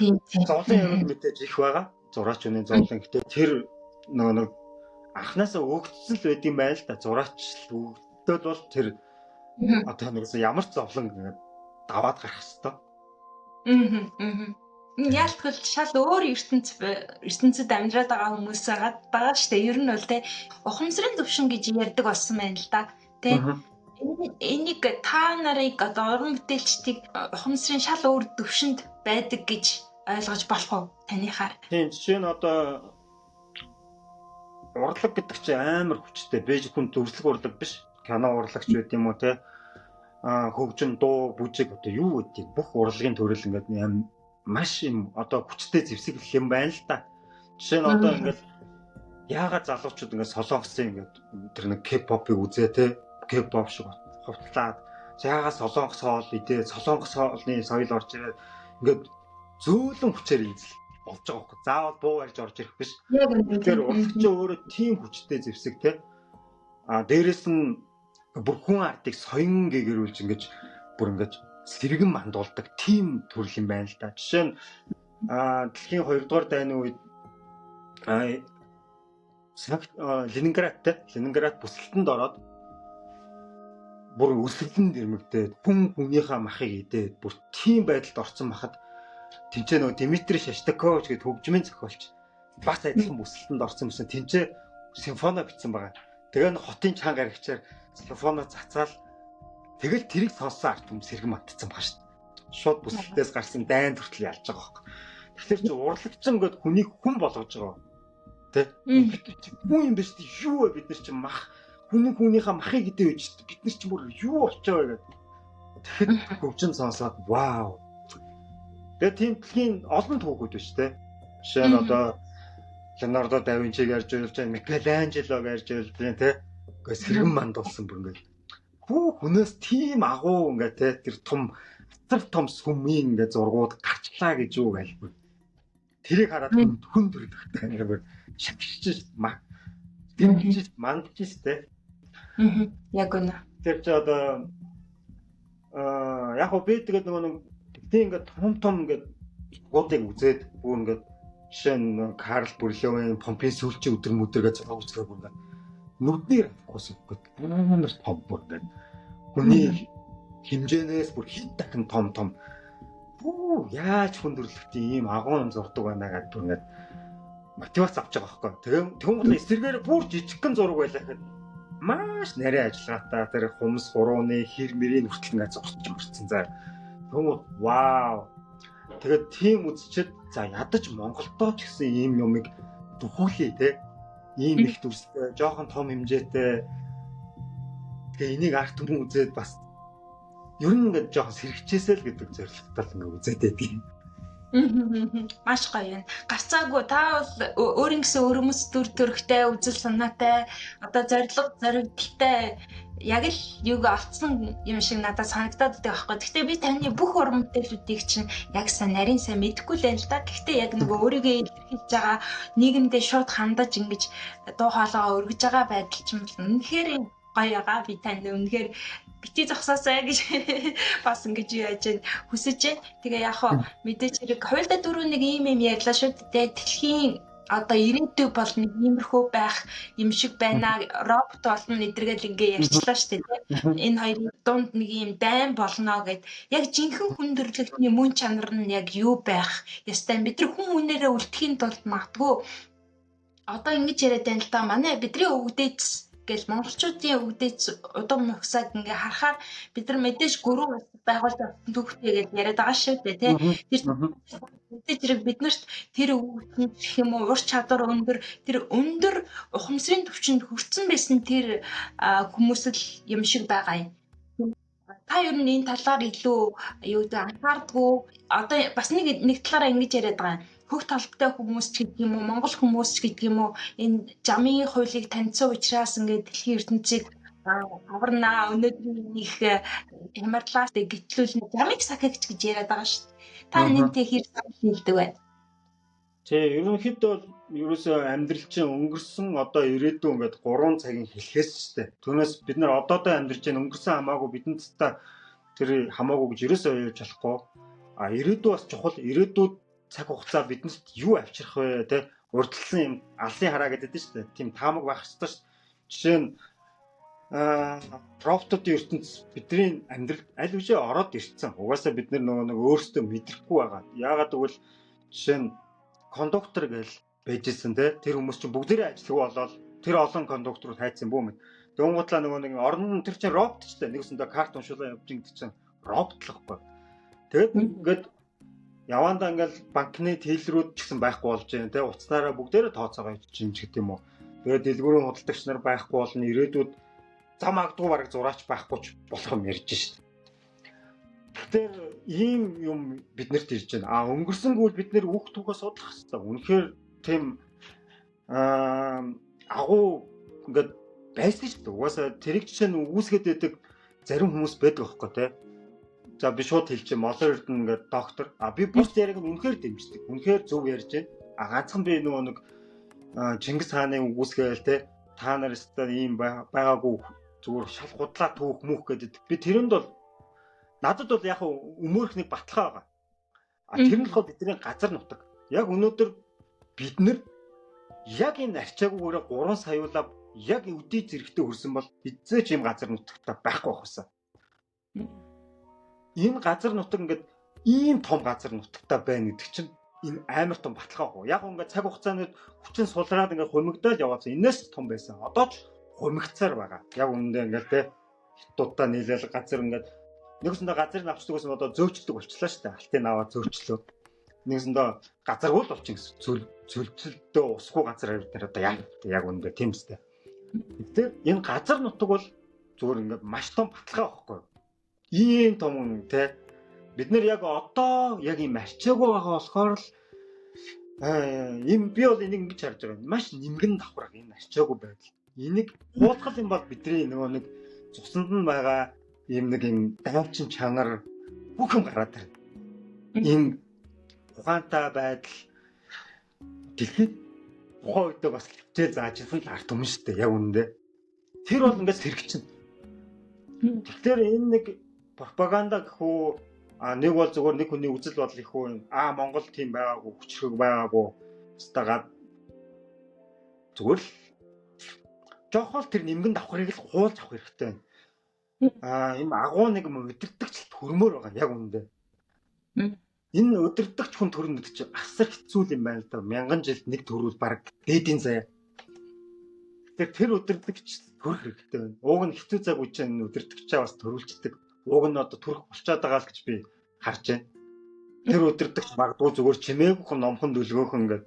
Тийм тийм. Зовлон ярууд мэдээж их байгаа. Зураач үний зовлон. Гэтэ тэр нөгөө нэг анханасаа өгөгдсөн л байд юм байна л да. Зураач л өгөгдөл бол тэр одоо нэгсэн ямар ч зовлон ингээд даваад гарах хэвээр. Яалтгал шал өөр ертөнцид амьдраад байгаа хүмүүс байгаа шүү дээ. Ер нь бол те ухамсарын төвшин гэж ярьдаг болсон байна л да. Тэ энийг та нарыг одоо уран бүтээлчдийг ухамсарын шал өөр төвшөнд байдаг гэж ойлгож болох уу таныхаар? Тийм, жишээ нь одоо урлаг гэдэг чинь амар хүчтэй. Бэж хүн дүрслэх урлаг биш. Кино урлагч байд юм уу те. Хөгжим, дуу, бүжиг одоо юу гэдэг бүх урлагийн төрөл ингээд маш юм одоо хүчтэй зэвсэг юм байна л да. Жишээ нь одоо ингээд яагаад залуучууд ингээд солонгосын ингээд тэр нэг K-pop-ыг үзээ те. K-pop шиг хувцлаад яагаад солонгос хоол идээ, солонгос хоолны соёл орж ирээд ингээд зөөлөн хүчээр эзэл болж байгаа байхгүй. Заавал буу барьж орж ирэх биш. Тэгэхээр урлагч өөрөө тийм хүчтэй зэвсэг те. А дээрэс нь бүр хүн ардыг соён гэгэрүүлж ингэж бүр ингэж сэргэн мандуулдаг тийм төрөл юм байна л да. Жишээ нь дэлхийн 2 дугаар дайны үед Ленинград те Ленинград бүсэлтэнд ороод бүр өсөлтөнд ирмэгдээд хүн хүнийхээ махыг идээд бүр тийм байдалд орсон бахад тэнцээ нөгөө Дмитрий Шостакович гэдэг хөгжмийн зохиолч бас адилхан бүсэлтэнд орсон юмсан. Тэнцээ симфони бичсэн байгаа. Тэгээ н хотын чанга архичаар симфони цацаал тэгэл тэрийг сонссон арт түм сэргэн мантцсан байгаа шүү дээ. Шууд бүсэлтээс гарсан дайн хүртэл ялж байгаа байхгүй. Тэгэхээр чи урлагчин гээд хүнийг хүн болгож байгаа. Тэ? Бид чи хүн юм биш үү? Юу вэ бид нар чи мах хүнийхээ махыг идэ байж бид нар чи бүр юу болчихоо вэ гэдэг. Тэгэхэд хөгжим сонсоод вау. Тэгээ тийм дэлхийн олон түүхүүд биш тэ. Жишээ нь одоо Леонардо да Винчиг ярьж байлж байна, Микеланджелог ярьж байлж байна тэ. Ингээ сэргэн мандуулсан бүр ингээ. Хүү хүнээс тийм агуу ингээ тэ тэр том асар том сүмийн ингээ зургууд гарчлаа гэж юу гэлгүй. Тэрийг хараад хүн төрөлхтэй ингээ бүр шавшиж дэмжиж мандж тэ. Яг үнэ. Тэр чи одоо яг би тэгээд нөгөө нэг тэгтээ ингээд том том ингээд зургуудыг үзээд бүр ингээд жишээ нь Карл Бүрлевийн Помпийн сүүлчийн өдөр мөдөр гэж зураг үзлээ бүр ингээд нүднээр авахгүйс үгүй амар том бүр ингээд хүний хэмжээнээс бүр хэд дахин том том бүү яаж хүн төрөлхтийн ийм агуу юм зурдаг байна гэдэг бүр ингээд мотивац авч байгаа байхгүй. Тэгэн гол эсрэгээр бүр жижигхэн зураг байлаа гэхэд маш нарийн ажиллагаатай тэр хумс хурууны хэр мөрийн хүртэл ингээд зурч мөрцөн заа. Тэгвэл вау. Тэгээд тийм үзчихэд за ядаж Монголдоо ч гэсэн ийм юмыг дөхүүлээ те. Ийм их дүрстэй, жоохон том хэмжээтэй. Тэгээ энийг арт түмэн үзээд бас ер нь ингээд жоохон сэргэчээсэй л гэдэг зорилготой л ингээд үзээд байдаг юм. Маш гоё юм. Гарцаагүй та бол өөрийн гэсэн өрөмс дүр төрхтэй, үзэл санаатай, одоо зорилго зоригдолтой яг л юуг олцсон юм шиг надад санагдаад байдаг байхгүй. Гэхдээ би таны бүх уран бүтээлүүдийг чинь яг сайн нарийн сайн мэдэхгүй л байна л да. Гэхдээ яг нөгөө өөрийгөө илэрхийлж байгаа нийгэмдээ шууд хандаж ингэж дуу хоолойгоо өргөж байгаа байдал чинь үнэхээр гоё байгаа. Би танд үнэхээр бити зогсоосай гэж бас ингэж яаж хүсэж байна. Тэгээ яг хоо мэдээж хэрэг хуйлда дөрөв нэг ийм юм ярьлаа шүү дээ. Дэлхийн одоо ирээдүй бол нэг иймэрхүү байх юм шиг байна. Робот болно эдэргээл ингээ ярьчлаа шүү дээ. Энэ хоёрын дунд нэг ийм дайн болно гэд яг жинхэнэ хүн төрөлхтний мөн чанар нь яг юу байх ёстой. Бид нар хүн хүнээрээ үлдэхийн тулд магадгүй одоо ингэж яриад байна л да. Манай бидний өвгдээц гэл монголчуудын өвгдээц удам нухсааг ингээ харахаар бид нар мэдээж гүрэн улс байгуулж авсан түүхтэй гэж яриад байгаа шүү дээ тий. Тэр мэдээж хэрэг биднэрт тэр өвгдэн гэх юм уу ур чадвар өндөр тэр өндөр ухамсарын төвчөнд хүрсэн байсан тэр хүмүүс л юм шиг байгаа юм. Та ер нь энэ талаар илүү юу гэдэг анхаардгүй одоо бас нэг нэг талаараа ингэж яриад байгаа юм. Хөх талбайтай хүмүүс ч гэдэг юм уу, Монгол хүмүүс ч гэдэг юм уу, энэ замын хуулийг таньсан учраас ингээд дэлхийн ертөнцийг аварнаа өнөөдрийн их хямарлаас гэтлүүлнэ замыг сахигч гэж яриад байгаа шүү дээ. Та энэнтэй хэр санал нийлдэг вэ? Тий, ерөнхийдөө бол ерөөсөө амьдрал чинь өнгөрсөн одоо ирээдүйн ингээд 3 цагийн хэлхээс шүү дээ. Түүнээс бид нар одоодоо амьдарч байна өнгөрсөн хамаагүй бидэнд та тэр хамаагүй гэж ерөөсөө ойлж болохгүй. А ирээдүй бас чухал. Ирээдүйд цаг хугацаа биднэрт юу авчрах вэ те урьдчилсан юм алсын хараа гэдэг нь шүү дээ. Тийм таамаг байх ёстой шүү. Жишээ нь роботуудын ертөнц бидний амьдралд аль хэзээ ороод ирсэн. Угаасаа бид нөгөө нэг өөрсдөө мэдрэхгүй байгаа. Яагаад гэвэл жишээ нь кондуктор гэж байжсэн те тэр хүмүүс чинь бүгдээрээ ажилгүй болоод тэр олон кондукторууд хайцсан бүү мэд. Дөнгөтлаа нөгөө нэг орон тэр чинь робот ч те нэгсэндээ карт уншуулаа явж гэдэг чинь робот л байхгүй. Тэгээд ингээд явандаа ингээл банкны тейлрүүд ч гэсэн байхгүй болж байна те утаснараа бүгдээрээ тооцоогоо хийж юм ч гэдэг юм уу. Тэгээд дэлгүүрийн худалдагч нар байхгүй болно ирээдүйд зам магадгүй бараг зураач байхгүй ч болох юм ярьж шít. Тэгэхээр ийм юм биднэрт ирж байна. А өнгөрсөнгүүл бид нэр үг түүхээ судлах хэрэгтэй. Үнэхээр тийм агуу ингээд байсан шүү дээ. Угаасаа тэрийг жишээ нь үүсгээд байдаг зарим хүмүүс байдаг аахгүй те. За би шууд хэлчихье. Молон Эрдэнэ ингээд доктор. А би бус яриаг нь үнэхээр дэмждэг. Үнэхээр зөв ярьж байна. А ганцхан би нөгөө нэг Чингис хааны үгүйсгээл те та нар өстой ийм байгаагүй зүгээр шал худлаа түүх түүх гэдэг. Би тэрэнд бол надад бол яг өмөөрөх нэг баталгаа байгаа. А тэр нь болохоор бидний газар нутаг. Яг өнөөдөр бид нар яг энэ арчаагүйгээрээ 3 саяулаа яг өдий зэрэгтэй хөрсөн бол эзээч ийм газар нутагтай байхгүй байх байсан. Энэ газар нутаг ингээд ийм том газар нутагтай байна гэдэг чинь энэ амар том баталгаа байхгүй. Яг ингээд цаг хугацаанд хүчин сулраад ингээд хумигдаад яваадсан. Энээс том байсан. Одоо ч хумигцаар байгаа. Яг үнэндээ ингээд те хятадтай нийлээл газар ингээд нэгсэндээ газрыг авчдаг гэсэн одоо зөөчдөг болчлаа шүү дээ. Алтын аваа зөөчлөө. Нэгсэндээ газаргүй л болчих гэсэн. Цөлцөлдөө усгүй газар бид нар одоо яг үнэндээ тийм үстэй. Тэгэхээр энэ газар нутаг бол зүгээр ингээд маш том баталгаа байхгүй юу? Ийм том те бид нар яг одоо яг ийм арчаагүй байгаа болохоор л ийм би бол энийг ингэж харж байгаа. Маш нэмгэн давхраг энэ арчаагүй байдал. Энийг хуулгал юм бол бидний нөгөө нэг цуснд нь байгаа ийм нэг юм давчин чанар бүх юм гараад ирнэ. Ийм ухаантай байдал дэлхийд тухайн үедээ бас хичээл зааж ирсэн л арт түмэн шүү дээ яг үнэндээ. Тэр бол ингээд сэргчин. Тэгэхээр энэ нэг пропаганда гэх үү а нэг бол зүгээр нэг хүний үзэл бодол их үү а Монгол тийм байгаагүй хүчрхэг байгаагүй өстөгаад зүгээр л жоохол тэр нэмгэн давхрыг л хуулж авах хэрэгтэй байна. А ийм агуу нэг юм удирдахч төрмөр байгаа яг үнэндээ. Энэ удирдахч хүн төрнө гэдэг чинь асар хэцүү юм байна л да. Мянган жилд нэг төрүүл баг дээдийн заяа. Тэгэхээр тэр удирдахч төрөх хэрэгтэй байна. Уг нь хэцүү цаг үе чинь энэ удирдахчаа бас төрүүлчихдэг. Уг нь одоо төрөх болчоод байгаа л гэж би харж байна. Тэр удирдахч магадгүй зүгээр чимээгүй номхон дүлгөөхөн ингээд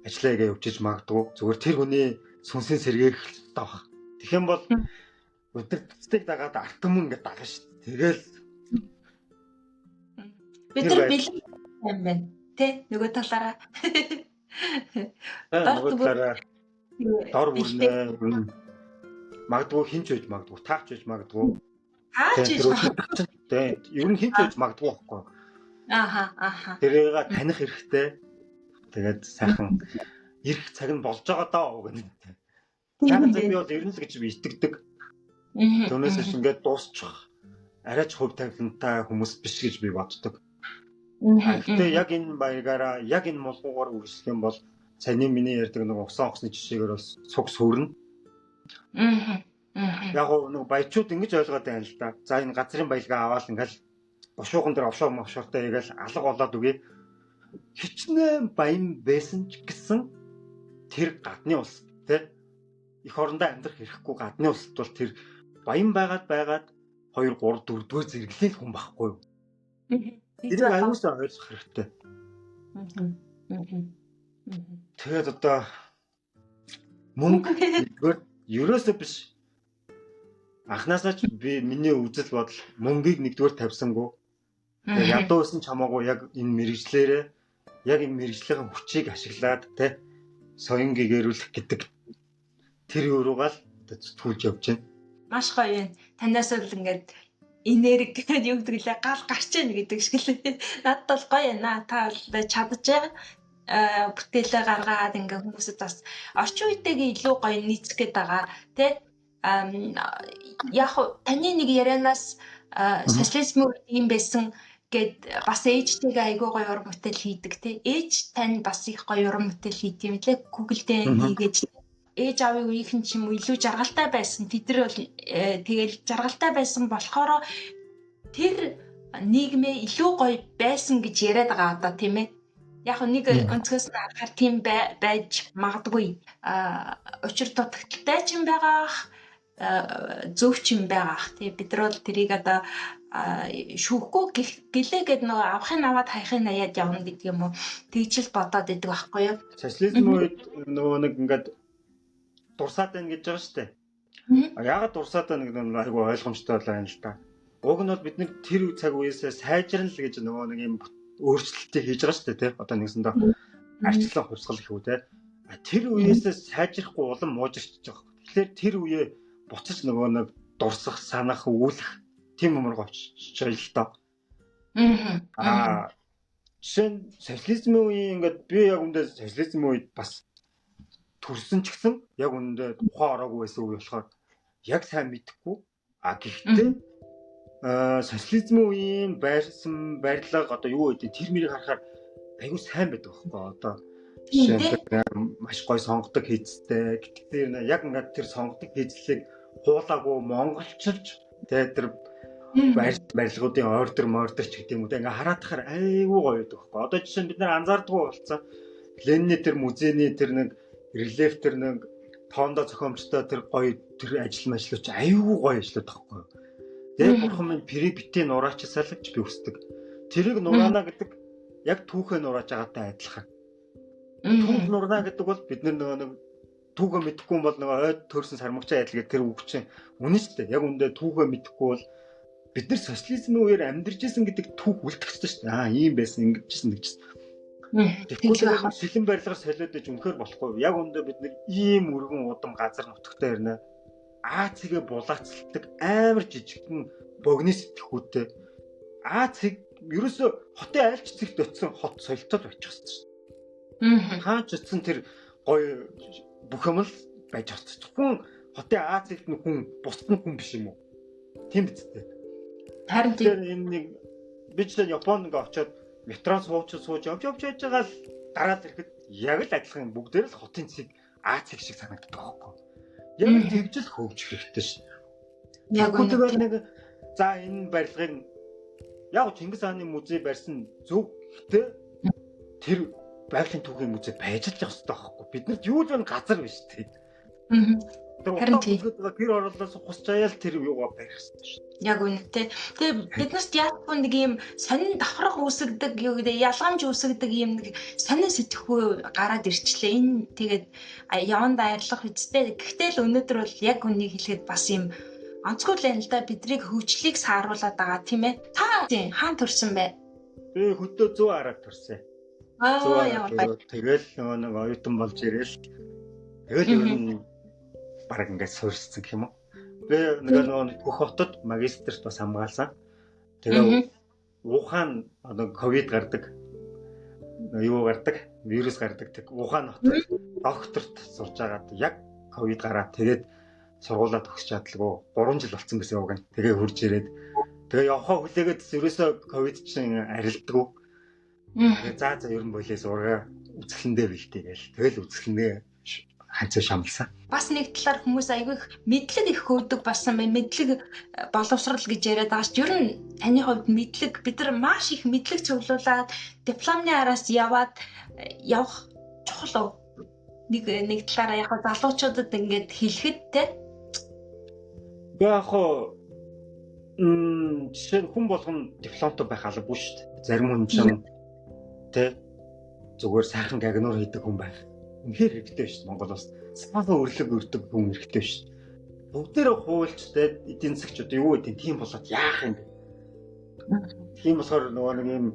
ажиллая гэж явж магадгүй. Зүгээр тэр хүний сүнсийн сэргээх л таа баг. Тэгэх юм бол удирдахчдыг дагаад арт түмэн ингээд дагна шүү дээ. Тэгэл бид нар бэлэн юм байна. Тэ нөгөө талаараа. Нөгөө талаараа дор бүрнэ. Магадгүй хинч байж магадгүй, таач байж магадгүй. Таач байж магадгүй. Тэ ер нь хинч байж магадгүй байхгүй. Ааха. Тэрийг таних хэрэгтэй. Тэгээд сайхан ирэх цаг нь болж байгаа даа гэнэ. Сайхан цаг би бол ирнэ л гэж би итгэдэг. Түүнээс биш ингээд дуусчих. Арайч хувь тавилантай хүмүүс биш гэж би боддог. Гэхдээ яг энэ баягаараа яг энэ мулгуугаар үргэлжлэх юм бол саяны миний ярьдаг нэг усан огсны жишээгээр бол суг сүрнэ. Яг нэг баячууд ингэж ойлгоод байна л да. За энэ газрын баялгаа аваад ингээл бушуухан дээр офшор мовшортой игээл алга болоод үгүй. Хичнээн баян байсан ч гэсэн тэр гадны улс тэ эх орондоо амьдрах эрхгүй гадны улсад бол тэр баян байгаад 2 3 4 дугаар зэрэглээл хүн байхгүй юу? Тэрийг аюулсаа ойлгох хэрэгтэй. Тэгээд одоо мөнгө нэгдүгээр ерөөсөө биш. Анхнаасаа ч би миний үзэл бодол мөнгийг нэгдүгээр тавьсангүй. Тэгээд ядуу байсан ч хамаагүй яг энэ мэрэгжлээрээ яг энэ мэрэгжлийн хүчийг ашиглаад тэ соён гэгэрүүлэх гэдэг тэр юуруугаа л зүтгүүлж явж байна. Маш гоё юм. Танаас л ингээд энерги гэдэг юу гэдэг лээ гал гарч ийн гэдэг шиг л надад бол гоё байна. Та бол чадж байгаа бүтээлээ гаргаад ингээ хүмүүсд бас орчин үетэйгээ илүү гоё нийцэх гээд байгаа тий. Яг таны нэг ярианаас социализм үед юм байсан гэд бас ээжтэйгээ айгүй гоё уран бүтээл хийдэг тий. Ээж тань бас их гоё уран бүтээл хийдэг юм лээ. Google дээр хийгээд ээж аавын үеийнхэн ч юм уу илүү жаргалтай байсан. Тэд нар бол тэгэл жаргалтай байсан болохоор тэр нийгмээ илүү гоё байсан гэж яриад байгаа одоо тийм ээ. Яг нэг өнцгөөс нь харахаар тийм байж магадгүй. Учир дутагдaltaй ч юм байгаах, зөв ч юм байгаах. Тий бид нар бол тэрийг одоо шүүхгүй гэлээ гэд нөгөө авахын аваад хаяхын наяад явна гэдэг юм уу. Тэгж л бодоод идэг байхгүй юу? Социализм үед нөгөө нэг ингээд дурсаад байна гэж байгаа шүү дээ. Яагаад дурсаад байна гэдэг нь айгүй ойлгомжтой байна л да. Уг нь бол бид нэг тэр цаг үеэсээ сайжрна л гэж нөгөө нэг юм өөрчлөлтийг хийж байгаа шүү дээ, тий. Одоо нэгсэндээ арчлан хувьсгал гэх үү, тий. Тэр үеэсээ сайжрахгүй улам муужирч байгаа. Тэгэхээр тэр үеэ буцаж нөгөө нэг дурсах, санах, өгүүлэх тийм юм руу очиж л доо. Жишээ нь социализмын үеийн ингээд би яг үндэ социализмын үед бас төрсөн ч гэсэн яг үндэ ухаан ороогүй байсан үе болохоор яг сайн мэдэхгүй. Гэхдээ социализмын үеийн байрсан барилга одоо юу гэдэг тэр мэрийг харахаар айгүй сайн байдаг байхгүй одоо жишээ нь маш гоё сонгодог хийцтэй. Гэхдээ яг ингээд тэр сонгодог хийцлийг хуулаагүй монголчилж тэгээ тэр барилгуудын ордер мордер ч гэдэг юм уу те ингээ хараад тахаар айгүй гоё байдаг байхгүй. Одоо жишээ нь бид нар анзаардгүй болсон. Ленины тэр музейний тэр нэг рельеф тэр нэг тоондоо зохиомжтой тэр гоё тэр ажил мэжлүүч айгүй гоё ажлууд байхгүй. Тэгээ бурхан минь пэрийг битээ нураачсаа л гэж би хүсдэг. Тэрийг нураана гэдэг яг түүхээ нурааж байгаатай адилхан. Түүх нурна гэдэг бол бид нөгөө нэг түүхээ мэдэхгүй бол нөгөө ойд төрсэн сармагчаа адил гэх тэр үг чинь үнэн шүү дээ. Яг үндэ түүхээ мэдэхгүй бол бид нар социализмын үеэр амьдарч исэн гэдэг түүх үлдэх ёстой шүү дээ. Ийм байсан, ингэжсэн тэгжсэн. Тэгэхгүй сэлэн барилгаар солиод иж үнэхээр болохгүй. Яг үндэ бид нэг ийм өргөн удам газар нутагтай ирнэ. А цэгээ булаацалдаг амар жижигхэн богино сэтгхүүтэй. А цэг ерөөсө хотын айлч цэгт очисон хот солилцоод очих ёстой шүү дээ. Хаач очисон тэр гоё бүх юм л байж чадчих. Зөвхөн хотын А цэгт нь хүн, бусд нь хүн биш юм уу? Тийм биз дээ. Харин тийм энэ нэг би жишээ нь Японд ингээ очиод метро сууж явж байгаа л гараад ирэхэд яг л адилхан бүгдээр л хотын цэг А цэг шиг санагддаг байхгүй. Яг л тэгж л хөгжих хэрэгтэй шин. Яг үнэ нэг за энэ барилгыг Яг Чингис хааны музей барьсан зөв. Гэтэ тэр байгалийн түүхийн музей байж л явах хэрэгтэй байхгүй. Биднэрт юу л байна газар биш үү? Харин тий. Тэр орлоос хусч аяал тэр юугаа барих хэрэгтэй шүү. Яг үнэтэй. Тэгээ биднэрт яалтгүй нэг юм сонин давхрах үүсгдэг юу гэдэг ялгамж үүсгдэг юм нэг сонин сэтгхүү гараад ирчлээ. Энэ тэгээд явандаа арилгах үсттэй. Гэхдээ л өнөөдөр бол яг үнийг хэлэхэд бас юм онцгой л байна л да. Бидрийг хөгжлийг сааруулад байгаа тийм ээ. Та тийм хаан төрсөн бэ? Би хөдөө зүү араад төрсөн. Аа ямар гоё. Тэгэл нөгөө нэг оюутан болж ирээл. Тэгэл ер нь бараг ингээд суурьшсан гэх юм уу. Би нөгөө бүх хотод магистрт бас хамгаалсан. Тэгээ Ухаан одоо ковид гардаг, юу гардаг, вирус гардаг. Тэг Ухаан хотод докторт сурж байгаад яг ковид гараад тэгээд сургуулаа төгсч чадалгүй 3 жил болцсон байсан уг нь. Тэгээ хурж ирээд тэгээ явхаа хүлээгээд ерөөсөө ковид чинь арилдаггүй. Тэгээ за за ер нь болоо сургаа үзэсгэлэндээ бэлтээ гээл. Тэгэл үзэсгэлэндээ ханцаа шамлсан. Бас нэг талаар хүмүүс айгүй их мэдлэг их хөөдөг болсон байна. Мэдлэг боловсрал гэж яриад байгаа ч ер нь таны хувьд мэдлэг бид нар маш их мэдлэг цуглуулад дипломны араас яваад явах чухал уу? Нэг нэг талаараа яг залуучуудад ингээд хэлэхэд те. Би яг хоо жишээ нь хүн болгон дипломтой байх албагүй шүү дээ. Зарим хүн чинь те зүгээр сайхан гагнуур хийдэг хүн байх. Үнэхээр хэрэгтэй шүү дээ Монгол улс. Сайхан өрлөг өрдөг хүн хэрэгтэй шүү дээ. Бүгдээрээ хуульч те эдийн засгч одоо юу гэдэг тийм болоод яах юм бэ? Тийм болохоор нөгөө нэг юм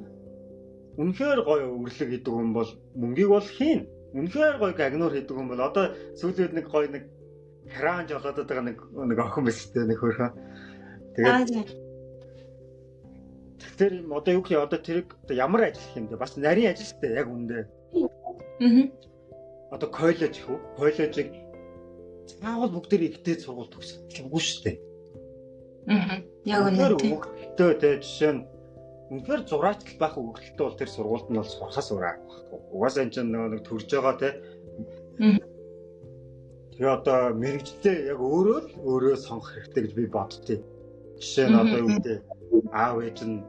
үнэхээр гоё өрлөг хийдэг хүн бол мөнгийг бол хийн. Үнэхээр гоё гагнуур хийдэг хүн бол одоо сүүлийн үед нэг гоё нэг хранж болоод байгаа нэг нэг охин байсан те нэг хөөрхөн. Тэгээд тэр юм одоо юу гэх юм одоо тэрэг одоо ямар ажил хийх юм бэ? Бас нарийн ажил шүү дээ яг үүндээ. Одоо коллеж их үү? Коллежийг заавал бүгдээр ихтэй сургууль төгсөх шүү дээ. Яг үнэ. Өгөлтөө те жишээ нь үнэхээр зураачлал байх өгөлтөө бол тэр сургуульд нь бол сурхаас өөр арга байхгүй. Угаасаа энэ чинь нэг төрж байгаа те. Тэгээ одоо мэрэгжлээ яг өөрөө л өөрөө сонгох хэрэгтэй гэж би боддتي. Жишээ нь одоо юу гэдэг аав ээж нь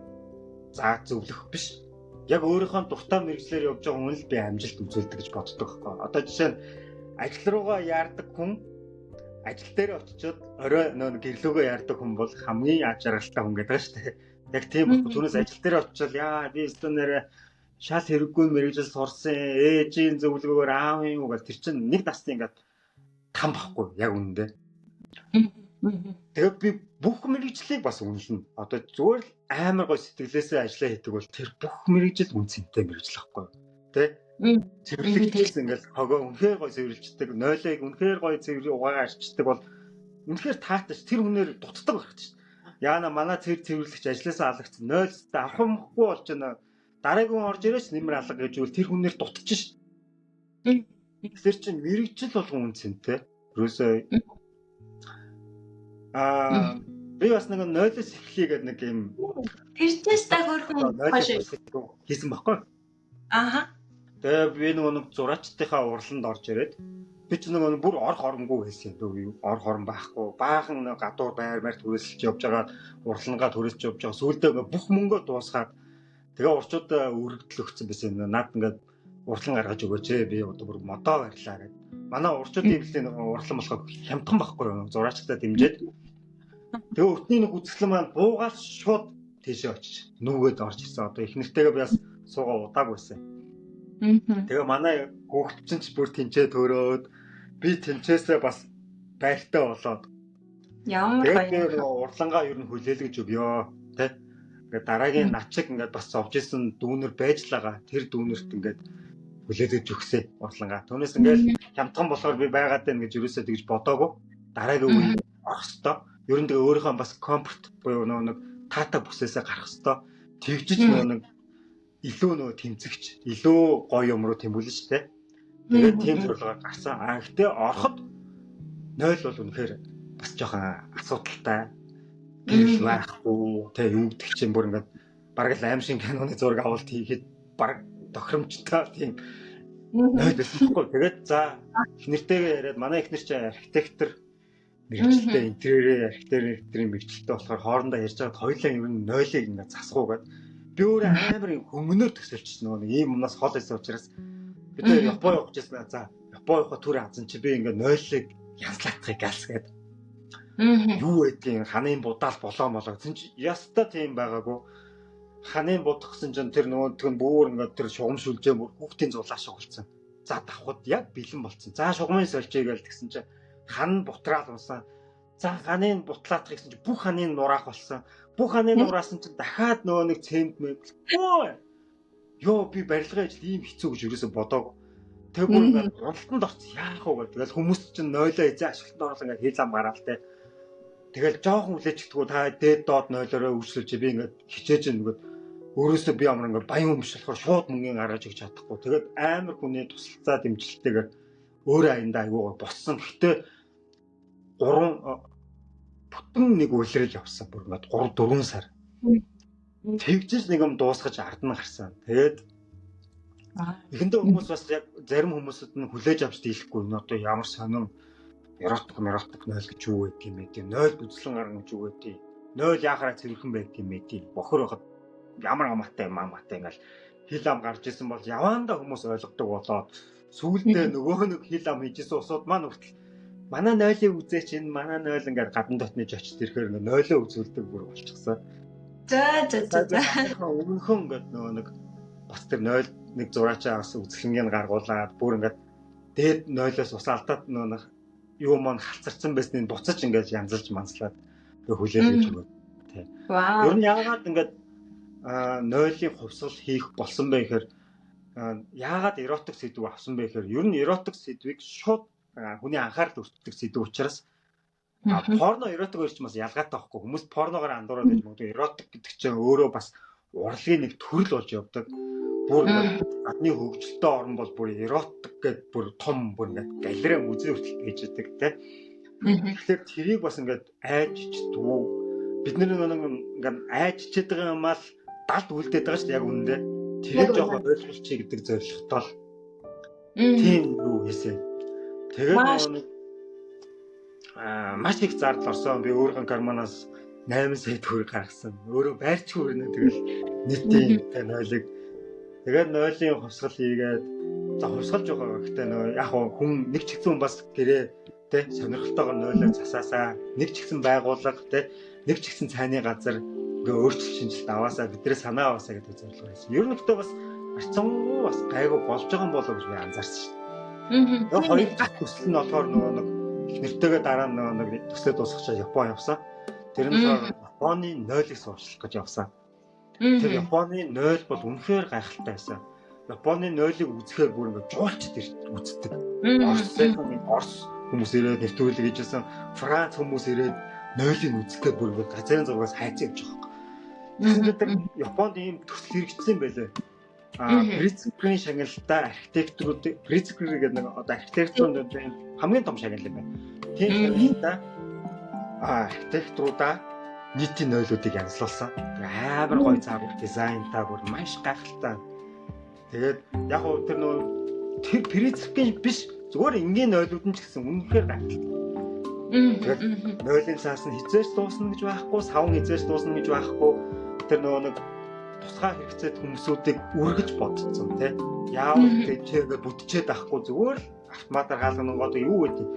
заа зөвлөх биш. Яг өөрийнхөө дуртай мэрэгжлээр явж байгаа хүн л би амжилт үзүүлдэг гэж боддог байхгүй. Одоо жишээ нь ажил руугаа яардаг хүн ажил дээр очичоод орой нөө гэрлөөгөө яардаг хүн бол хамгийн аж аргалтай хүн гэдэг шүү дээ. Яг тийм байхгүй. Түүнээс ажил дээр очичоод яа би өстө нэрэ шал хэрэггүй мэрэгжил сурсан ээжийн зөвлөгөөр аавын юу гэл тэр чинь нэг насны ингээд там байхгүй яг үнэндээ. Тэгээд би бүх мэрэгжлийг бас үнэлнэ. Одоо зүгээр л амар гой сэтгэлээсээ ажиллаа хийдэг бол тэр бүх мэрэгжил үн цэнтэй мэрэгжил байхгүй юу? Тэ? Цэвэрлэгч ингээл хогоо үнэхээр гой цэвэрлждэг, нойлыг үнэхээр гой цэвэр угаагаа арчдаг бол үнэхээр таатай ш. Тэр хүнээр дутдаг байх ш. Яана манай цэвэр цэвэрлэгч ажилласаа алгацсан. Нойлстой авах юмхгүй болж байна. Дараагийн хүн орж ирээч нэмэр алга гэж үл тэр хүнээр дутчих ш. Тэгэхээр чин мэрэгжил болгон үн цэнтэй. Ерөөсөө би бас нэг нойлоос эхлэе гэдэг нэг юм тэрчээс та хөөрхөн хийсэн баггүй. Ааха. Тэгээ би нөгөө нэг зураачдынхаа урланд орж ирээд би ч нөгөө бүр орох оронгүй байсан юм. Орох орон байхгүй. Баахан нэг гадуур байр маар түрээсэлж явж байгаа, урлангаа түрээсэлж явж байгаа. Сүүлдээ бүх мөнгөө дуусгаад тэгээ урчуудаа өргөдөл өгсөн байсан. Наад ингээд урлан гаргаж өгөөч ээ. Би одоо бүр модоо барьлаа гэдэг. Манай урчуудын эвлэлийн урлан болохыг хямдхан байхгүй юу? Зураачдаа дэмжиж. Тэгээ өртний нэг үзэсгэлэн маань буугаад шууд тийшээ очиж нүгэд орж ирсэн. Одоо их нэртэйгээ би бас суугаа удааг байсан. Тэгээ манай хүүхэд чинь ч бүр тэнцээ төрөөд би тэнцээсээ бас байртай болоод ямар гоё. Урлангаа ер нь хүлээлгэж өгөө тэ. Ингээд дараагийн начиг ингээд бас зовж исэн дүүнер байж л байгаа. Тэр дүүнерт ингээд хүлээлгэж өгсөө урлангаа. Түүнээс ингээд хямдхан болохоор би байгаад байна гэж юусоо тэгж бодоагүй. Дараагийн үе орох хэвээр. Ер нь тэгээ өөрийнхөө бас комфорт буюу нөгөө нэг таата бүсээсээ гарах хэвээр. Тэгжиж нөгөө нэг илүү нөгөө тэмцэгч, илүү гоё юм руу тэмүүлнэ шүү дээ. Тэгээд тийм зорилгоор гарсан. А гэхдээ ороход 0 бол үнэхээр бас жоохон асуудалтай. Гэрэл байхгүй, тэ юу гэдэг чинь бүр ингээд бараг л аим шиг киноны зураг авалт хийхэд бараг тохиромжтой тийм 0 байсан байхгүй. Тэгээд за эхнэртэйгээ яриад манай эхнэр чинь архитектор Мэргэжилтэй интерьерээ архитектурын мэргэжилтэй болохоор хоорондоо ярьж байгаад хоёулаа ер нь нойлыг ингээд засах уу гэд. Би өөрөө амар хөнгөнөөр төсөөлчихсэн, нөгөө нэг ийм юмнаас хол байсан учраас бид хоёр Япон явах гэжсэн. За, Япон явахаа түр азан чи би ингээд нойлыг янзлаатахыг галс гээд. Юу байдгийг ханын будаал болоо молоо. Тэгсэн чи яста тийм байгаагүй. Ханын будах гэсэн чинь тэр нөгөө тэр бүр ингээд тэр шугам шүлжээ бүр хүүхдийн зулаа шиг болсон. За, давхад яг бэлэн болцсон. За, шугамын сольжээ гээл тэгсэн чинь хан бутраал унсан. За, ханын бутлаатах гэсэн чинь бүх ханын нураах болсон. Бүх ханын нураасан чинь дахиад нөгөө нэг цемент мэмт. Өө. Йоо, би барилгын ажил ийм хэцүү гэж ерөөсө бодоагүй. Тэг бүр ингээд уналтанд орсон. Яах вэ гэдэг. Тэгэл хүмүүс чинь нойлоо эзэн ашиглалтанд оруулаа ингээд хэл ам гараал те. Тэгэл жоохон хүлээчихдэггүй, та дээд доод нойлоороо үйлчлүүлж би ингээд хичээж ингээд өөрөөсөө би ямар ингээд баян хүн биш болохоор шууд мөнгөний гаргаж өгч чадахгүй. Тэгээд амар хүний тусалцаа дэмжлэлтэйгээр өөрөө аяндаа айгуугаа боссон. Гэхдээ гурван бүтэн нэг улирал явсан. Бүр ингээд 3 4 сар. Тэгжиж нэг юм дуусгаж ард нь гарсан. Тэгээд эхэндээ хүмүүс бас яг зарим хүмүүсүүд нь хүлээж авч дийлэхгүй. Энэ одоо ямар сонин эротик эротик 0 гэж юу байдаг юм бэ? Тийм 0 бүзлэн гарна гэж юу байдаг? 0 яхаараа цэвэрхэн байдаг юм бэ? Тийм бохор байхад ямар амаатай юм амаатай ингээл хил ам гарч исэн бол яваандаа хүмүүс ойлгодог болоод сүүлдээ нөгөө нэг хил ам хийжсэн усууд маань хүртэл манай нойлыг үзээч, энэ манай нойл ингээд гадна дотны очиж ирэхээр ингээд нойлоо үзүүлдэг бүр болчихсон. За за за за. Өмнөхөн ингээд нөгөө нэг бас тэр 0 нэг зураачаа бас үзэсгэлэнгийг гаргуулад бүр ингээд дээд нойлоос ус алдаад нөгөө нэг юу маань халцарсан байсныг буцаж ингээд янзалж манслаад тэг хүлээлгэж өгөөд тий. Ер нь яагаад ингээд нойлын хувьсгал хийх болсон бэ гэхээр, яагаад эротик сэдв авсан бэ гэхээр ер нь эротик сэдвийг шууд хүний анхаарал өртдөг сэдв учраас. Порно эротик хоёр ч бас ялгаатай байхгүй. Хүмүүс порногоор андуураад байж магадгүй, эротик гэдэг чинь өөрөө бас урлагийн нэг төрөл болж явдаг. Бүр ингээд гадны хөгжилтэй орн бол бүр эротик гэдэг бүр том бүр ингээд галерей музей хүртэл хийж идэг те. Тэгэхээр тэрийг бас ингээд айж ичдүү. Бид нар нэг ингээд айж ичээд байгаа юмаа л далд үлдээд байгаа шүү дээ яг үнэндээ. Тэрийг жоохон ойлгуулчихъя гэдэг зорилготой л тийм юу хийсэн. Тэгээд нэг маш их зардал орсон. Би өөрийнхөө карманаас 8 сая төгрөг гаргасан. Өөрөө байрчгүй өрнө тэгэл нийтийн тэ нойлыг. Тэгээд нойлын хувьсгал хийгээд, за, хувьсгалж байгаа. Гэхдээ нөө яг хүн нэг ч гэсэн хүн бас гэрээ тэ сонирхолтойгоор нойлоо засаасаа, нэг ч гэсэн байгууллага тэ нэг ч гэсэн цайны газар ингээ өөрчлөлт шинжилэлт аваасаа, бидний санаа аваасаа гэдэг зорилго байсан. Ер нь гэхдээ бас харьцангуй бас гайгүй болж байгаа юм болоо гэж би анзаарсан шүү дээ. Тэгээ хоёр дахь төсөл нь болохоор нөгөө нэг их нэртэйгээ дараа нь нөгөө нэг төслөө дуусгачаа Япон явсан. Тэр нь болохоор Японы нойлыг сурчлах гэж явсан. Тэр Японы нойл бол үнэхээр гайхалтай байсан. Японы нойлыг үзэхээр бүр ингээд жуулчд үздэг. Орсын Орос хүмүүс ирээд нэвтрүүлэг хийжсэн. Франц хүмүүс ирээд нойлыг үзэхээр бүр ингээд газрын зургаас хайцсан явж байгаа юм. Тэгсэн чинь тэр Японд ийм төсөл хэрэгжсэн байлээ. Прицкерийн шагналтай архитекторууд, Прицкер гэдэг нэг одоо архитектурын хамгийн том шагнал юм байна. Тийм шагналтай архитекторуудаа нийтийн нойлуудыг янзлуулсан. Амар гоё загвар дизайнтай бүр маш гайхалтай. Тэгээд яг уу тэр нөгөө тэр Прицкерийн биш, зүгээр энгийн нойлууд нь ч гэсэн үнэхээр гайхалтай. Тэгээд нойлын цаас нь хизээч дуусна гэж байхгүй, савн хизээч дуусна гэж байхгүй. Тэр нөгөө нэг тусгай хэрэгцээд хүмүүсүүдийг үргэж бодцсон тий. Яавал тэжээгээ бүтчээд авахгүй зүгээр л автоматар хаалгана гоо юу гэдэг.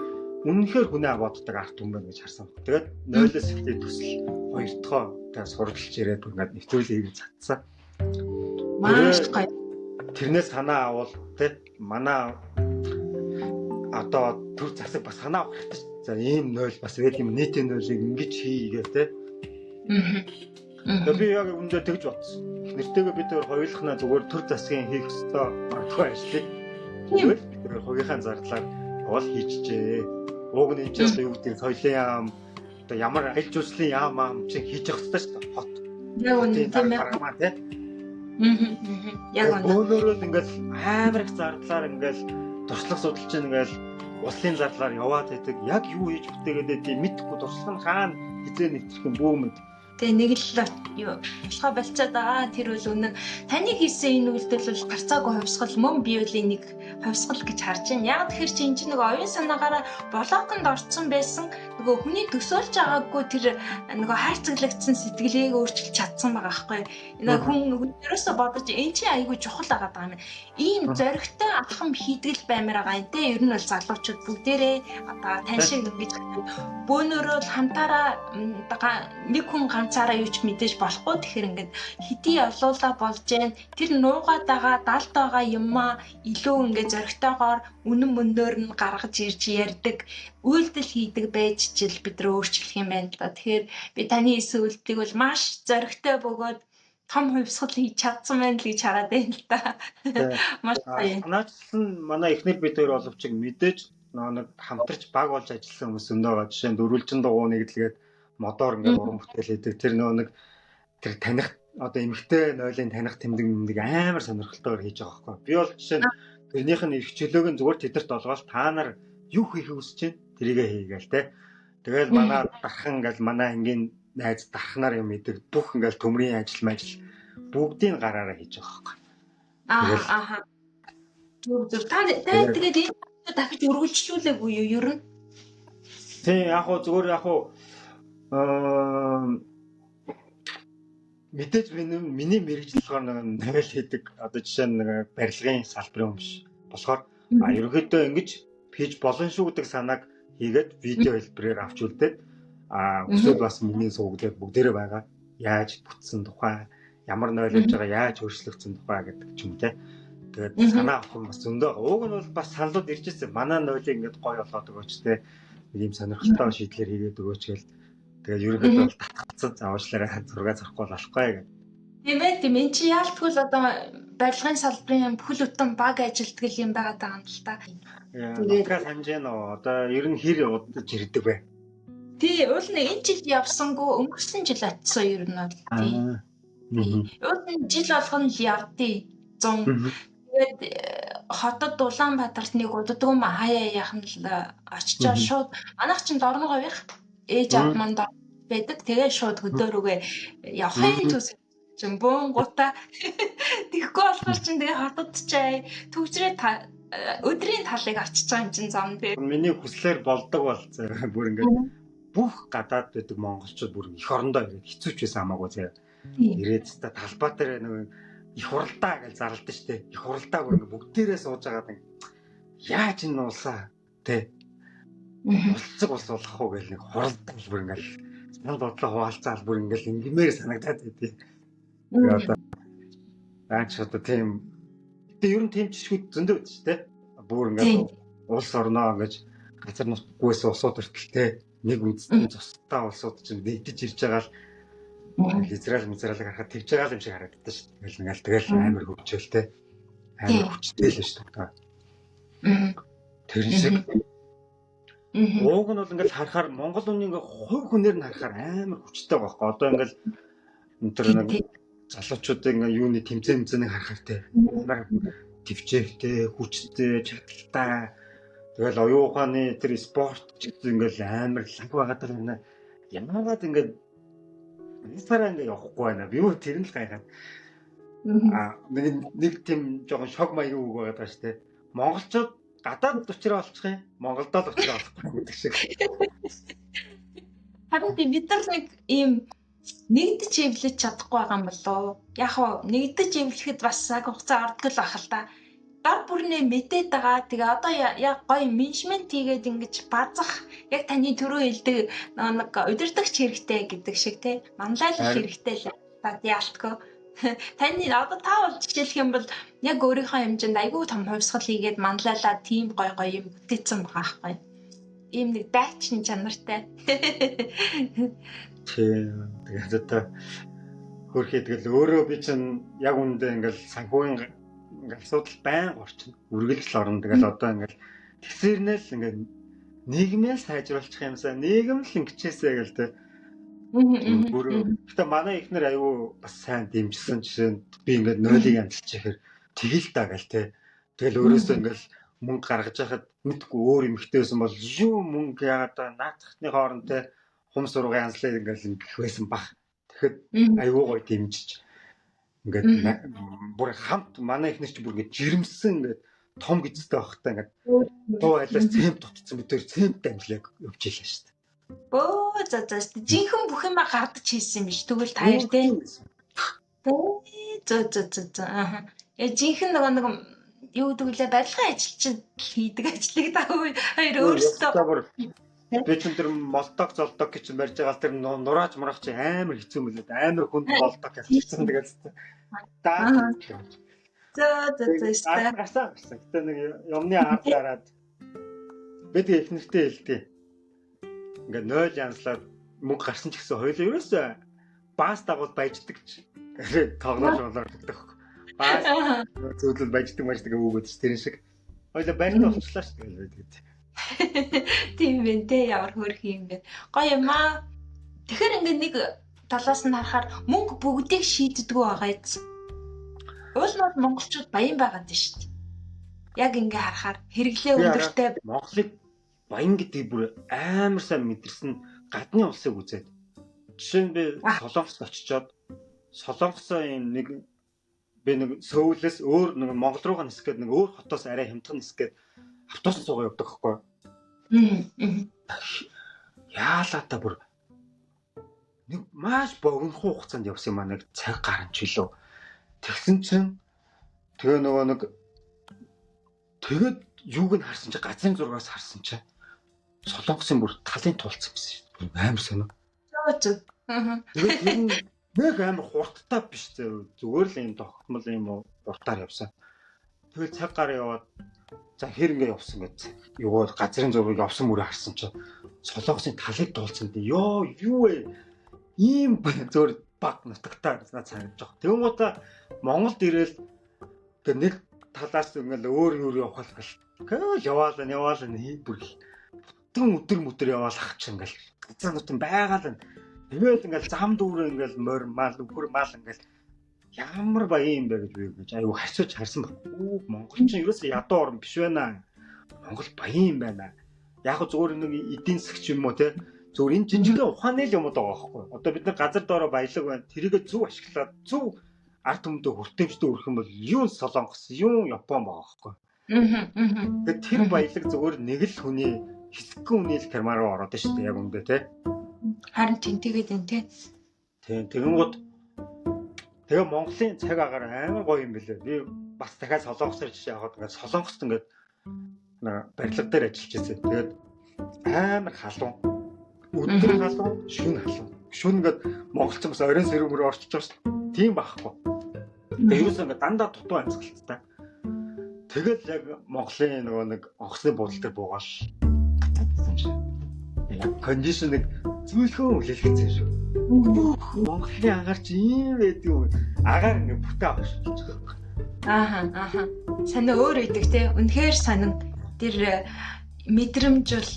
Үнэнхээр хүнээ боддог арт хүн байна гэж харсан. Тэгээд нойлоос эхлээд төсөл хоёр дахь тэгээ сурдалж ирээд ингээд нэвтрүүлэг хийж чадсан. Маш гоё. Тэрнээс санаа авал тий манай одоо төр засаг бас санаа авах хэрэгтэй. За, ийм нойл бас байд юм, нийтийн нойлыг ингэж хийгээ тий. Тэгээ би яг үүндээ тэгж бодсон. Их нэртэйгээ бид тэр хоёулахнаа зүгээр төр засгийн хийх ёстой магадгүй ажлыг зүгээр бид тэр хувийнхаа зардлаар явал хийчихжээ. Уг нь энэ ч одоо юу гэдэг соёлын яам одоо ямар аль жуулчлалын яам аам чинь хийж явах ёстой шүү дээ. Хот. Яг үнэ тийм ээ. Яг үнэ. Бөөнөрөө ингээл амар их зардлаар ингээл туршлага судалж чинь ингээл улсын зардлаар яваад байдаг. Яг юу хийж бүтээгээд тийм мэдхгүй, туршлага нь хаана хизээ нэвтрэх юм бүү мэд. Тэгээ нэг л юу болохоо болцоод байгаа. Тэр бол үнэн. Таны хийсэн энэ үйлдэл бол гарцаагүй хувьсгал мөн би бол энийг хувьсгал гэж харж байна. Яг тэгэхээр чи энэ чинь нөгөө оюун санаагаараа блоконд орцсон байсан нөгөө хүний төсөөлж байгаагүй тэр нөгөө хайрцаглагдсан сэтгэлийг өөрчилж чадсан байгаа байхгүй. Нөгөө хүн ерөөсө бодож энэ чинь айгүй чухал байгаа юм. Ийм зоригтой алхам хийдгэл баймаар байгаа юм те. Ер нь бол залуучууд бүгдээрээ одоо тань шиг ингэж бөөнөрөө л хамтаараа нэг хүн ганцаараа юу ч мэдээж болохгүй. Тэгэхээр ингээд хэдий олуулаа болж гэн тэр нуугаад байгаа далд байгаа юмаа илүү ингээд зоригтойгоор үнэн мөндөөр нь гаргаж ирж ярьдаг, үйлдэл хийдэг байж чил бид нар өөрчлөх юм байна л да. Тэгэхээр би таны хийсэн үйлдэлийг бол маш зоригтой бөгөөд том хувьсгал хийж чадсан байна л гэж хараад байна л да. Маш гоё. Санаачлан манай эхнэр бид хоёр боловч мэдээж нэг хамтарч баг болж ажилласан хүмүүс зөндөө байгаа. Жишээ нь дөрвөлжин дугуй нэгдлгээд модоор ингээд уран бүтээл хийдэг. Тэр нөгөө нэг тэр таних одоо эмэгтэй нойлын таних тэмдэг нэмдэг амар сонирхолтойгоор хийж байгаа байхгүй. Би бол жишээ нь тэрнийх нь эрх чөлөөг нь зүгээр тэдэрт олгоол та нар юу хийхээ хүсэж чинь тэрийгэ хийгээл те. Тэгэл манай дархан ингээл манай ангийн найз дархнаар юм идэг бүх ингээл төмрийн ажил мажил бүгдийг гараараа хийж байгаа байхгүй. Аа. Зүг зүг. Та тэгээд энэ дахиж үргэлжлүүлээгүй юу ер нь? Тийм яг хуу зүгээр яг хуу мэдээж миний мэргэжил болохоор нэг нойл хийдэг одоо жишээ нь нэг барилгын салбарын хүмүүс болохоор ерөнхийдөө ингэж хийж болно шүү гэдэг санааг хийгээд видео хэлбэрээр авч үлдээд өсвөл бас миний сувг дээр бүгдээрээ байгаа. Яаж бүтсэн тухай, ямар нойл явж байгаа, яаж өөрчлөгдсөн тухай гэдэг ч юм те. Тэгээд санаа авах нь бас зөндөө. Уг нь бол бас саналууд ирж ирсэн. Манай нойлыг ингэж гоё болгоод өгөөч те. Нэг юм сонирхолтой шийдлэр хийгээд өгөөч гэл. Тэгээд ерөнхийдөө бол татгалцсан. Заавчлаарай зураг зарахгүй болохгүй гэх. Тийм ээ, тийм энэ чи яалтгүй л одоо барилгын салбарын бүхэл бүтэн баг ажилтдаг юм байгаа даа юм л та. Тэгээд санаж байна уу? Одоо ер нь хэр удаж ирдэг вэ? Тий, уул нь энэ жил явсангүй өнгөрсөн жил очсон ер нь бол тий. Уул нь жил болгоно л явдیں۔ 100. Тэгээд хотод Улаанбаатарт нэг удадгүй юм хаяа яах нь л очичоо шууд манайх чинь Дорноговийнх ээж аав манд байдаг. Тэгээ шууд хөдөөрөөгөө явахын төс чинь бөөн гутаа тэгэхгүй болохоор чинь тэгээ хотод чай төгжрээ өдрийн талыг авчиж байгаа юм чинь зам дээр. Миний хүслээр болдог бол бүр ингээд бүх гадаад байдаг монголчууд бүр эх орондоо ирээд хэцүү ч байсан хамаагүй заяа. Ирээд та талбай дээр нэг их хуралдаа гэж зарлалдаг штэ. Их хуралдаа бүр ингээд бүгдээрээ сууж байгаа нэг яаж энэ улсаа тэ улцэг улс болох уу гэл нэг хуралдаа бүр ингээд санал бодлоо хуваалцаал бүр ингээд ингэмээр санагдаад байдیں۔ Тэгээ одоо аач одоо тийм гэтээ ер нь тийм жишгүүд зөндөө байдаг шүү дээ. Бүр ингээд улс орноо ингэж газар нутггүйс улсууд хүртэл те нэг үндэстэн цустай улсууд чинь нэгдэж ирж байгаа л Израиль Израилийг харахад тэгж байгаа юм шиг харагддаг шүү дээ. Тэгэл ингээл тэгэл амар хөгжөөл те. Амар хүчтэй л шүү дээ. Тэр шиг ууг нь бол ингээл харахаар Монгол хүний ингээ хувь хүнээр нь харахаар амар хүчтэй байгаа байхгүй. Одоо ингээл энэ төр нэг залуучуудын ингээ юуны тэмцээн тэмцээнийг харахаар те амар төвчээвтэй, хүчтэй, чадaltaй. Тэгэл оюун ухааны тэр спорт ч гэсэн ингээл амар лаг байгаад байгаа юм. Яагаад ингээд ганцаараа ингээ явахгүй байна. Би юу тэр нь л гайхаад. Нэг тийм жоохон шок маягийн үг байгаа даа шүү дээ. Монголчууд гадаад учраа олчих юм. Монголдоо л учраа олохгүй гэдэг шиг. Харин тийм бид нар нэг ийм нэгдэж эвлэж чадахгүй байгаа юм болов уу? Яг уу нэгдэж эвлэхэд бас цаг хугацаа ордог л байх л та. Дор бүрнээ мэдээд байгаа. Тэгээ одоо яг гоё менежмент хийгээд ингэж базах яг таны түрүү хэлдэг нэг удирдахч хэрэгтэй гэдэг шиг те. Манлайлал хэрэгтэй л та яалтгүй. Таны одоо та бол жишээлх юм бол яг өөрийнхөө хэмжээнд айгүй том хувьсгал хийгээд манлайлаад тийм гоё гоё юм бүтээсэн байгаа байхгүй. Ийм нэг дайчин чанартай. Тийм. Тэгээд одоо хөрхий тэгэл өөрөө би чинь яг үүндээ ингээл санхүүгийн ингээл асуудал байнга орчин. Үргэлж л орно. Тэгэл одоо ингээл тэгсэрнэл ингээл нийгмээ сайжруулчих юмсаа нийгэм л ингэчээсэ гэл те. Өөрөө гэтээ манай эхнэр аюу бас сайн дэмжсэн жишээ нь би ингээд нойлыг амжилч ихээр тэгэл та гэл те. Тэгэл өөрөөсөө ингээл мөнгө гаргаж яхад мэдгүй өөр эмэгтэй байсан бол юу мөнгө яагаад та наацхны хооронд те хум сургын янзлаа ингээл ингэх байсан бах. Тэгэхэд айгүй гоё дэмжиж ингээд бүр хамт манай эхнэр чи бүр ингээд жирэмсэн ингээд том гизтэй байхдаа ингээд дуу айлаас цемент дутцсан, бид тэр цемент амжилаа явж илээ шүү дээ. Бөө за за жинхэнэ бүх юма гардаж хийсэн юм биш. Тэгвэл та хоёр те. Зөө зөө зөө зөө. Аа. Жинхэнэ нөгөө нэг юу гэдэг лээ, барилгын ажилчид хийдэг ажлыг та хоёр өөрсдөө би ч тэр молток золдок гэж барьж байгаа л тэр нурааж мурах чи амар хэцүү юм лээ. Амар хүнд болдог явчихсан тэгэл. Даа. Зөө зөө зөө. Гарсан гарсан. Гэтэ нэг юмны ард дараад бид их нэртэй хэлдэг. Ингээд 0 янзлаад мөнгө гарсан ч гэсэн хоёулаа ерөөсөө баас дагуул баяждаг ч тоглож болоор гэдэг. Баас зөвлөл баяждаг баяждаг өгөөд ч тэрэн шиг. Хоёулаа байртай болчихлоо шүү дээ тэгээд. Тийм бэ те, ямар хөөрхөн юм бэ. Гоё юм аа. Тэгэхээр ингээд нэг талаас нь харахаар мөнгө бүгдийг шийддэггүй байгаа биз. Уул нь бол монголчууд баян байгаа юм шүү дээ. Яг ингээ харахаар хэрэглээ өндөртэй. Монголыг баян гэдгийг бүр амар сайн мэдэрсэн гадны улсыг үзээд. Жишээ нь би Солонгост очичоод Солонгосоо юм нэг би нэг Сөүлээс өөр нэг Монгол руугаа нисэх гээд нэг өөр хотоос арай хямдхан нисэх гээд автобус суугаа явдаг байхгүй. Яалаа та бүр нэг маш богино хугацаанд явсан юм аа, нэг цаг гарan ч билүү. Тэгсэн чинь тэгээ нөгөө нэг тэгээд юуг нь харсан чи газрын зургаас харсан чи Солонгосын бүр талын тулцсан байсан шүү дээ. Амар сонио. Зөө зөө. Тэгээд тэр нь нэг амар хурдтай биш зүгээр л юм тогтмол юм уртаар явсан. Тэгэл цаг гар яваад за хэр ингэ явсан гэж юу газрын зургийг авсан мөрөө харсан чи Солонгосын талыг дуулсан гэдэг. Йоо юу вэ? Ийм зөөр баг нутагтаа над санагдаж байгаа. Тэнгуутаа Монголд ирээл тэгээ нэг талаас ингээл өөр өөр явах л гэл яваалаа яваалаа бүр бүтэн өдөр мөдөр яваалах чи ингээл газар нутан байгаа л тэгэл ингээл зам дүүрээ ингээл морь мал үхэр мал ингээл ямар баян юм бэ гэж би гэж аюу харьцууж харсан баг. Үү Монгол чинь ерөөсөө ядуу орн биш байна. Монгол баян юм байна. Яг гоо зүгээр нэг эдийн засгч юм уу те. Зүгээр энэ жинжиглэн ухааны л юмуд байгаа байхгүй. Одоо бид нар газар доороо баялаг байна. Тэрийгэ зөв ашиглаад зөв ард түмэндээ хүртээмжтэй өрөх юм бол юу Солонгос, юу Япон байгаа байхгүй. Тэгээд тэр баялаг зүгээр нэг л хүний хэсэгхэн хүний л карман руу ороод шүү дээ яг үндэ те. Харин тэнтэйгээд энэ те. Тийм тэгэнгүүт тэгээ Монголын цаг агаар амар гоё юм билээ. Би бас дахиад Солонгосоор жишээ аваад ингээд Солонгост ингээд барилга дээр ажиллаж байсан. Тэгээд амар халуун. Өдөр халуун, шөнө халуун. Шөнө ингээд монголчин бас оройн сэрүүмөр орчиж байгаа шүү дээ. Тийм байхгүй. Тэгээ ерөөсөө ингээд дандаа дутуу амьсгалцтай. Тэгэл яг Монголын нөгөө нэг онгоцны буудлын дээр буугаал юм шиг. Кондишныг зөөлхөн үлээлгэсэн шүү. Монголын агаар чи ийм байдаг юм. Агаар ингээ бүтээ авах гэж байгаа. Ааха ааха. Санаа өөр байдаг те. Үнэхээр сонин. Тэр мэдрэмж бол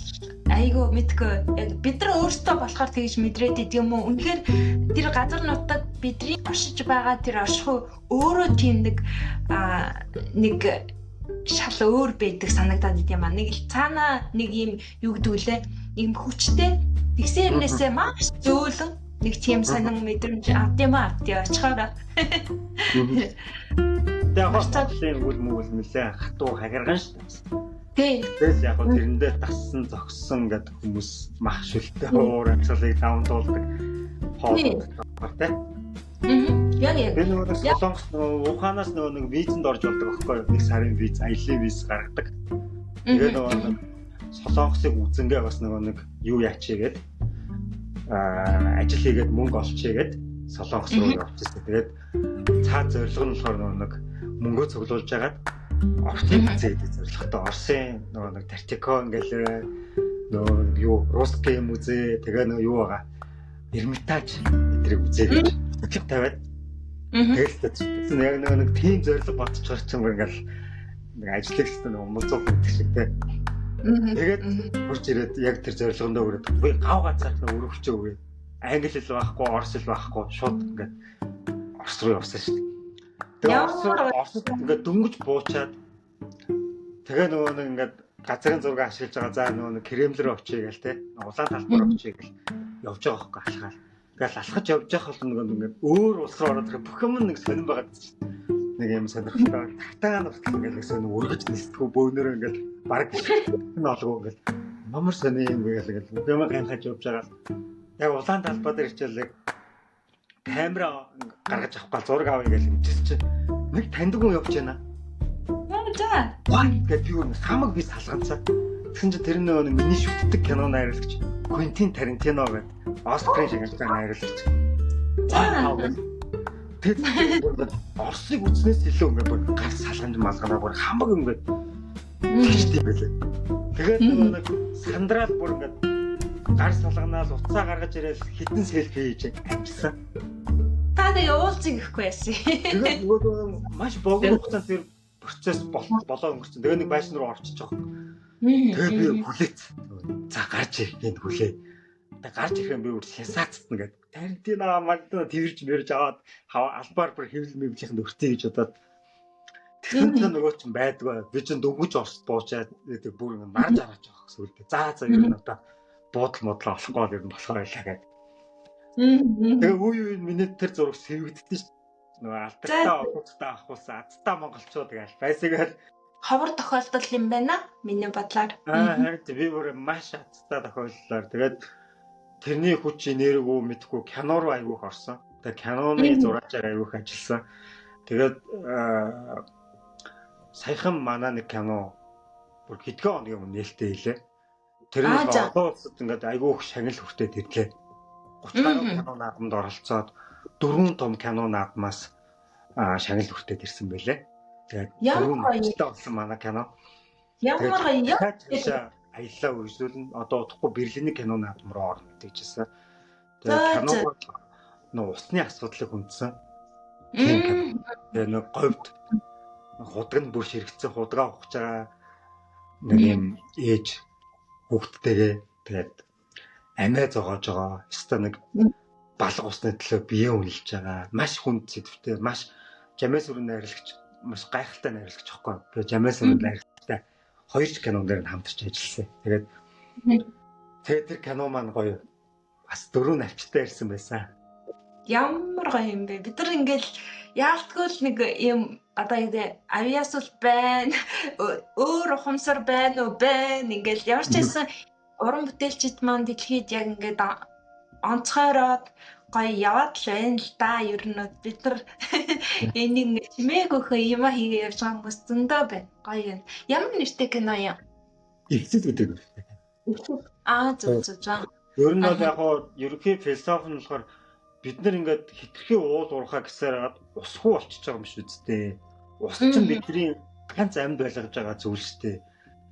айгүй мэдгүй. Яг бид нар өөрсдөө болохоор тэгж мэдрээд идэг юм уу? Үнэхээр тэр газар нутаг бидний оршиж байгаа тэр оршихуй өөрөө тийм нэг нэг шал өөр байдаг санагдаад идэм юм аа. Нэг л цаанаа нэг юм юу гэдэг вүлээ? Нэг юм хүчтэй. Тэгсэн юмнээсээ маш зөөлөн нэг тийм сонин мэдрэмж авд юм аа. Тэг очихоор. Тэг яг Монголын үйл мүгэл нэлээ хатуу хагирган шүү дээ. Тий. Тэгэл яг гоо тэрэндээ дассан зогссон гэдэг хүмүүс мах шүлтэй уур амьсгалыг давамдуулдаг хоол тий. Яг яг. Би нөгөө Солонгос нөгөө Уханаас нөгөө нэг визэнд орж болдог байхгүй юу? Нэг сарын виз, аялын виз гаргадаг. Тэгээ нөгөө нэг Солонгосыг үзэнгээ бас нөгөө нэг юу яачээгээд ажил хийгээд мөнгө олчээгээд Солонгос руу явчихсан. Тэгээд цаад зорилго нь болохоор нөгөө нэг мөнгөө цуглуулж агаад Орсын үзээ гэдэг зорилготой Орсын нөгөө нэг Тартико ингээл нөгөө юу Русский музей тэгээ нөгөө юу байгаа Эрмитаж эдрийг үзээ гэж бодлого тавиад тэгэл яг нөгөө нэг тийм зорилго бодчихор ч юм ингээл нэг ажиллагчтай нэг умалзуу гэдэг шиг те. Тэгээд хурж ирээд яг тэр зорилгондоо хүрээд би гав газар нэг өргөвчөө өгөөд англи хэл байхгүй, орос хэл байхгүй шууд ингээд Орос руу явсан шүү дээ. Тэгээ Оросд ингээд дөнгөж буучаад тэгээ нөгөө нэг ингээд газрын зураг ашиглаж байгаа. За нөгөө нэг Кремл рүү очие гээл те. Улаан талбар очие гэл явж байгаа хөөхгүй алхаал. Ингээл алхаж явж явах бол нэг ингээд өөр улс руу ороод бүх юм нэг сонирн байгаад чинь нэг юм сонирхолтой. Тагтаа хүртэл ингээл нэг сонир өргөж нисдэггүй бөөнөрөө ингээл бараг нь олгүй ингээл ямар сони юм бэ гэл ингээл бүх юм гайхаж явж байгаа. Яг улаан талбай дээр хичээлэг камера гаргаж авах гал зураг авъя гэж хэмжсэн чинь нэг таньдаг хүн явж байна. За. Гэт би өөр хамаг би салганцаа. Тэгсэн чинь тэр нөгөө миний шүтдэг кино найруулагч Квентин Тарантино гэдэг Оскарын шагналтай найруулагч. За. Тэгээд Оросыг үзснээс илүү ингээд бүр гар салганж малганаа бүр хамаг ингээд тэгжтэй байлаа. Тэгээд нөгөө нэг сандраал бүр ингээд гар салганаал утсаа гаргаж ирээл хитэн селфи хийж амжсан. Та нэг уулзыг өгөхгүй яасан. Тэгээд нөгөө маш богино хугацаанд тэр процесс болоо өнгөрсөн. Тэгээ нэг байшин руу орчиж байгаа. Тэгээ би хүлээц. За гарч ирэх энд хүлээ. Тэгээ гарч ирэх юм би бүр сенсацтна гэдэг. Тарантино Магдана тэрж мэрж аваад албаар бүр хэвлэл мэвлийнхэнд өртөө гэж бодоод тэгсэн чинь нөгөө чинь байдгүй. Би чинь дөнгөж Оросд буучаад гэдэг бүр ингэ нарж арааж байгаа гэсэн үг. За за ер нь одоо буудал модлоо олохгүй бол ер нь болохоор байлаа гэдэг. Тэгээ үе үе миний тэр зураг сэвэгдсэн шүү. Нөгөө алдартай олонцтой авахулсан азтай монголчууд гээл байсаг л ховор тохиолдол юм байна миний бодлоор. Харин би бүр маш азтай тохиолдлоор тэгээд тэрний хүч энергиүү мэдхгүй кино руу айгүйх орсон. Тэгээд киноны зураачаар айгүйх ажилласан. Тэгээд саяхан манай нэг кино бүр хэдхэн хоногийн өмнө нээлттэй хийлээ. Тэр нь олон улсад ингээд айгүйх шагнал хүртээд ирлээ. 30 гаруй кино наадамд оролцоод 4 том кино наадмаас шагнал хүртээд ирсэн байлээ. Тэгээд дөрвөн ноцтой болсон манай кино. Ямар гоё юм. Аяллаа үргэлжлүүлнэ. Одоо удахгүй Берлиний кино наадам руу орно гэж хэлсэн. Тэгээд кино нөө усны асуудлыг хүндсэн. Тийм кино. Тэгээд нэг говьд худаг нь бүр ширэгцсэн худгаа ухаж байгаа нэг юм ээж хүүхдтэйгээ тэгээд амиа зогоож байгаа. Ёстой нэг балга усны төлөө бие үнэлж байгаа. Маш хүнд сэдвтэй, маш Жамаа сүрэн найрлагч, маш гайхалтай найрлагч байхгүй. Би Жамаа сүрэн найрлагчтай хоёр ч кинон дээр нь хамтарч ажилласан. Тэгээд тэр кино маань гоё. Бас дөрөв навчтай ирсэн байсан. Ямар гоё юм бэ? Бид нар ингээл яалтгүй л нэг юм одоо ингэ авиасул байна, өөр ухамсар байна уу байна. Ингээл ямар ч байсан уран бүтээлчид маань дэлхийд яг ингээд онцгойроод гоё яваад л байна л да. Ер нь бид нар энийг ингэ чимээг өхөө юма хийгээ явж байгаа хүмүүс зөндөө байна. Гоё юм. Ямар нэртэй кино юм? Эвсэл гэдэг нэртэй. Аа зөв зөв зөв. Ер нь бол яг хоо ерөнхий философи нь болохоор бид нар ингээд хитрхи уул уурхаа гэсээр хагаад усгүй болчихж байгаа юм шиг үсттэй. Ус чинь бидний ганц амьд байлгаж байгаа зүйл шүү дээ.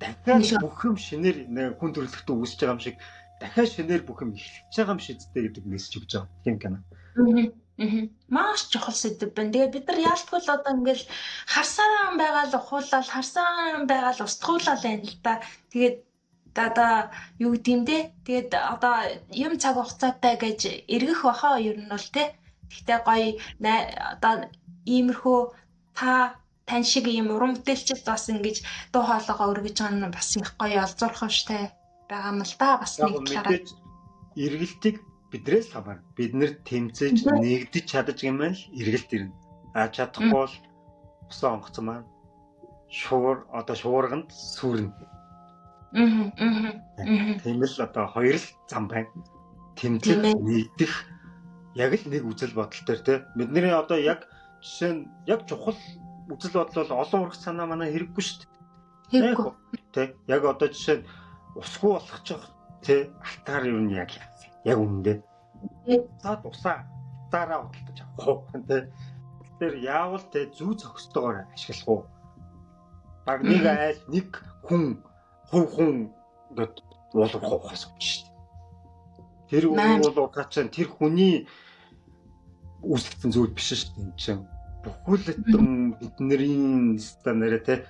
Дахиад бүх юм шинээр хүн төрөлхтөө үүсэж байгаа юм шиг дахиад шинээр бүх юм эхэлж байгаа юм шиг үсттэй гэдэг мессеж өгч байгаа. Тийм кино. Маш чухал сэдэв байна. Тэгээ бид нар яалтгүй л одоо ингээл харсарaan байгаа л ухуулаад харсарaan байгаа л устгуулаад байна л да. Тэгээд одоо юу гэдэг юм те. Тэгээд одоо юм цаг хугацаатай гэж эргэх бахаа ер нь бол те. Гэхдээ гоё одоо иймэрхүү та тань шиг ийм уран бүтээлчд бас ингэж дуу хоолойгоо өргөж байгаа нь бас их гоё олзуурах штэ байгаа юм л да бас нэг талаараа. Эргэлтийг бидрээс хамаарна. Бид нэр тэмцээж нэгдэж чадаж гэмэл эргэлт ирнэ. А чадахгүй бол усан онгоцон маань шуур одоо шуурганд сүрнэ. Тийм л одоо хоёр л зам байна. Тэмцэх, нэгдэх яг л нэг үзэл бодол төр те. Бидний одоо яг жишээ нь яг чухал үзэл бодол бол олон урагц санаа манай хэрэггүй шүү дээ. Хэрэггүй. Тэ. Яг одоо жишээ нь усгүй болгочих тэ алтаар юу нь яг яг үнэндээ. Цаад усаа алтаараа худалдаж авах уу тэ. Тэр яавал тэ зүү зохистойгоор ашиглах уу? Баг нэг айл нэг хүн хувь хүн ингээд уулуурах ухаас юм шүү дээ. Тэр уулуурхаа чинь тэр хүний үүсгэсэн зүйл биш шүү дээ. Энэ чинь бүхэл бидний стандарт те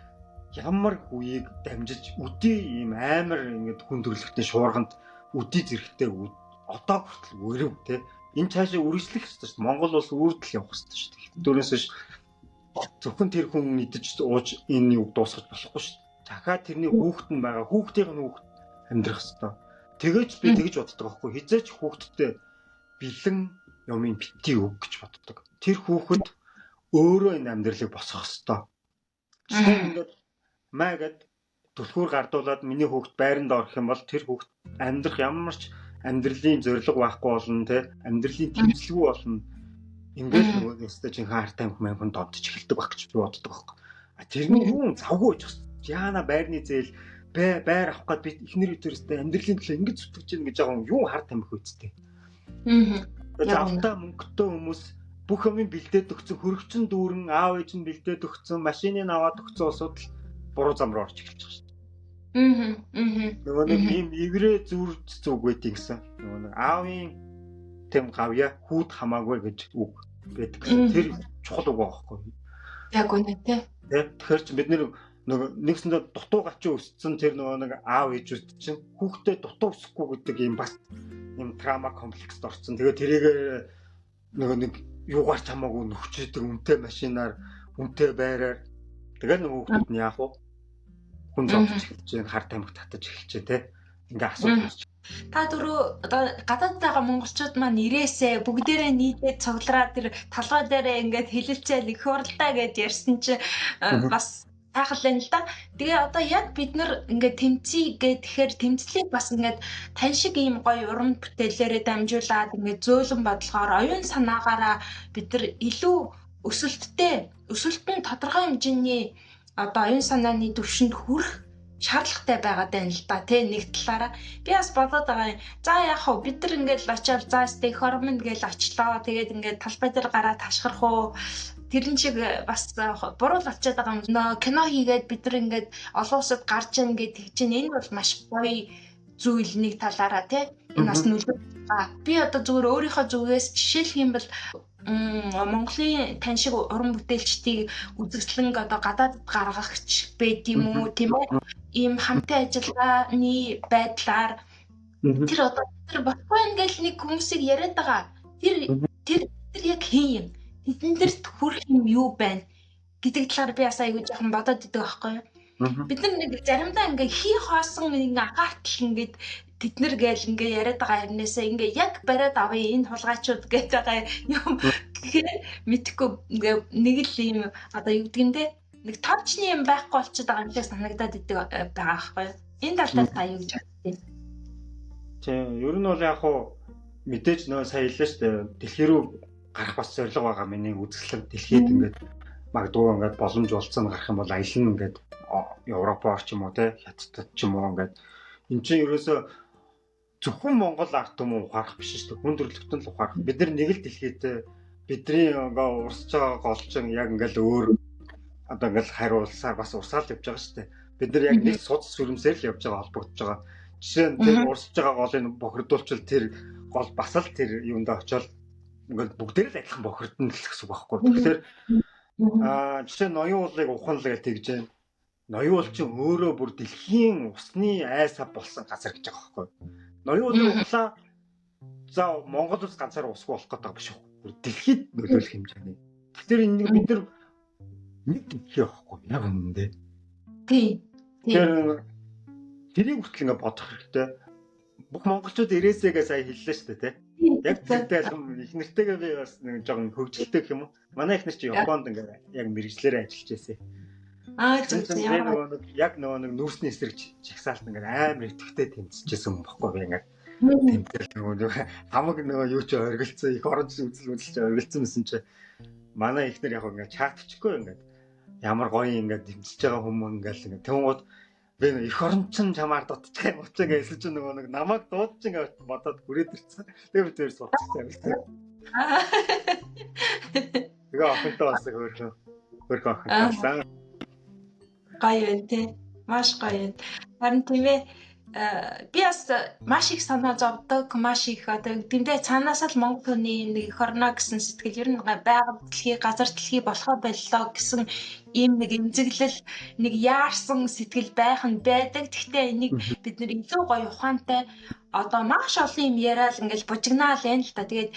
ямар үеийг дамжиж үдий ийм амар ингээд хүн төрөлхтний шуурганд үдий зэрэгтэй одоо хүртэл өрөв те. Энэ цаашаа үргэлжлэх ёстой шүү дээ. Монгол улс үрдэл явах ёстой шүү дээ. Дөрөөс биш зөвхөн тэр хүн идэж ууж энэ юг дуусгаж болохгүй шүү дээ. Дахиад тэрний хүүхэд нь байгаа. Хүүхдийн нь хүүхэд амьдрах ёстой. Тэгэж би тэгж боддог байхгүй. Хизээч хүүхэдтэй бэлэн юмын бити өг гэж боддог. Тэр хүүхэд өөрөө энэ амьдралыг босгох ёстой. Жишээ нь ингээд маа гэд түлхүүр гардуулаад миний хүүхэд байранд орох юм бол тэр хүүхэд амьдрах ямар ч амьдралын зорилго байхгүй болно те, амьдралын тэмцэлгүй болно. Ингээл нөгөө өстой жинхэнэ хартай юм донтож эхэлдэг байх гэж би боддог байхгүй. А тэрний юу завгүй гэж яана байрны зээл байр авах гээд би эхнэр өдөрөөсөө амьдралын төлөө ингэж зүтгэж гин гэж байгаа юм юу хар тамхи үсттэй. Аа. Завтай мөнгөтэй хүмүүс бүх юмыг бэлдээд өгсөн, хөрөгчн дүүрэн аав ээж нь бэлдээд өгсөн, машиныг аваад өгсөн улсууд л буруу зам руу орж эхэлж байгаа шүү дээ. Аа. Аа. Нөгөө нэг ийм иврэ зүр зүг байдаг гэсэн. Нөгөө нэг аавын тэм гавья хүүд хамаагүй гэж үг байдаг гэсэн. Тэр чухал үг байхгүй. Яг үнэ тэ. Тэгэхээр чи бид нэр нөгөө нэгсэндээ дутуу гачин өссөн тэр нөгөө нэг аав ээжүүд чинь хүүхдээ дутуу өсөхгүй гэдэг ийм бас ийм трама комплекст орсон. Тэгээ тэрийг нөгөө нэг юугаар ч хамаагүй нөхчээдэг үнэтэй машинаар, үнэтэй байраар тэгээ нөгөө хүүхдүүд нь яах вэ? Хүн зовж эхэлж байна, хар тамхи татаж эхэлж байна те. Ингээ асуудал үүсч. Та түрүү одоо гадаад байгаа монголчууд маань ирээсэ бүгдээрээ нийлээд цуглараа тэр толгой дээрээ ингээд хилэлцээл их хуралдаа гэд ярьсан чи бас сайхан л юм л да. Тэгээ одоо яг бид нар ингээд тэмцъя гэхээр тэмцлийг бас ингээд тань шиг ийм гоё уран бүтээлээрээ дамжуулаад ингээд зөөлөн бодлогоор оюун санаагаараа бид нар илүү өсөлттэй, өсөлт нь тодорхой хэмжээний одоо оюун санааны түвшинд хүрэх шаардлагатай байгаад байна л да тий нэг талаараа би бас бодоод байгаа юм. За яг хав бид нар ингээд очиад за өстэй их ормон гээл очлоо. Тэгээд ингээд талбай дээр гараад ташгарах уу тэрэн шиг бас буруу л болчиход байгаа юм. Нөө кино хийгээд бид нар ингээд олон улсад гарч ийн гэж тэгж чинь энэ бол маш гоё зүйл нэг талаараа тий энэ бас нөлөө. Би одоо зүгээр өөрийнхөө зүгээс жишээлх юм бол Монголын тань шиг уран бүтээлчдийг үзэсгэлэнг одоо гадаадд гаргахч байд юм уу тийм үү? Ийм хамтын ажиллагааны байдлаар тэр одоо тэр болохгүй ингээл нэг хүмүүсийг яриад байгаа. Тэр тэр тэр яг хин юм? Тэдэн дэрт хүрэх юм юу байна гэдэг талаар би бас айгүй жоохон бодоод идэг байхгүй юу? Бид нар нэг заримдаа ингээ хий хоосон ингээ анхаартал ингээд тэд нар гээл ингээ яриад байгаа харнасаа ингээ яг бариад авъя энэ хулгайчуд гэж байгаа юм гэхээр мэдхгүй ингээ нэг л юм одоо юу гэдэг юм те нэг товчны юм байхгүй болчиход байгаа юм шиг санагдаад идэг байгаа байхгүй юу? Энэ тал дээр та юу гэж боддیں۔ Тийм, ер нь бол яг хуу мэдээж нөө сая хэллээ шүү дээ. Дэлхий рүү гарах бас зорилго байгаа миний үзэсгэлэн дэлхийд ингээд магадгүй ингээд боломж олцсон гарах юм бол аялна ингээд Европоор ч юм уу те Хятадд ч юм уу ингээд эн чинь ерөөсөө зөвхөн Монгол ард түмэн ухаарах биш шүү дээ. Хүн төрөлхтөн л ухаарах. Бид нар нэг л дэлхийдээ бидний ингээ урсж байгаа гол чинь яг ингээл өөр одоо ингээл хариулсаар бас урсаал явж байгаа шүү дээ. Бид нар яг нэг суд сүрэмсээр л явж байгаа холбогдож байгаа. Жишээ нь тэр урсж байгаа голыг бохирдуулчвал тэр гол бас л тэр юундаа очиод ингээл бүгдээр л адилхан бохирдно л гэсэн үг байхгүй. Тэгэхээр жишээ нь ноён уулыг ухаан л гэж тэгж байна. Ноён уул чинь өөрөө бүр дэлхийн усны айсаа болсон газар гэж байгаа байхгүй. Ноён уулын ухлаа за Монгол улс ганцаар усгүй болох гэдэг биш үү? Дэлхийд нөлөөлөх хэмжээний. Тэгэхээр энэ нэг бид нар нэг дэлхий байхгүй яг үнэндээ. Тий. Тэгэхээр тэрийг хүртэл ингээ бодох хэрэгтэй. Бүх монголчууд ирээсэгээ сая хэллээ шүү дээ, тэ. Яг зүйтэй алгам их нэртэйгээ би бас нэг жоохон хөгжилтэй гэх юм уу. Манай их нар чи Японд ингээ яг мэрэгжлээрээ ажиллаж байсан. Аа зөв зөв. Яг нөгөө нэг нүүрсний эсрэг жагсаалт ингээ амар идэвхтэй тэмцэжсэн юм баггүй би ингээ. Тэмцэл нөгөө нэг хамаг нөгөө юу ч оргилцсан их оронч үзэл үзэл чи оргилцсан гэсэн чи манай их нар яг ингээ чаатчихгүй ингээ ямар гоё ингээ тэмцэж байгаа хүмүүс ингээл ингээ тэнгууд би нэг эх орон чин чамаар дутчих юм уу гэсэн чинь нөгөө нэг намайг дуудаж ингээ бодоод хүрээд ирсэн. Тэгээ би тэр сурцсан юм байна. Тэгээ охинтой бас хөөрхөн охин болсон. Гоё юм те. Маш гоё юм. Харин тийм ээ би бас маш их санаа зовдөг, маш их одоо гэмдээ цаанаасаа л Монгол хүний нэг эх орно гэсэн сэтгэл ер нь байгаль дэлхий, газар дэлхий болохоо боллоо гэсэн ийм нэг эмзэглэл, нэг яарсан сэтгэл байх нь байдаг. Гэхдээ энийг бид нэр илүү гоё ухаантай одоо маш олон юм яриад ингээл бужигнаал байна л та. Тэгээд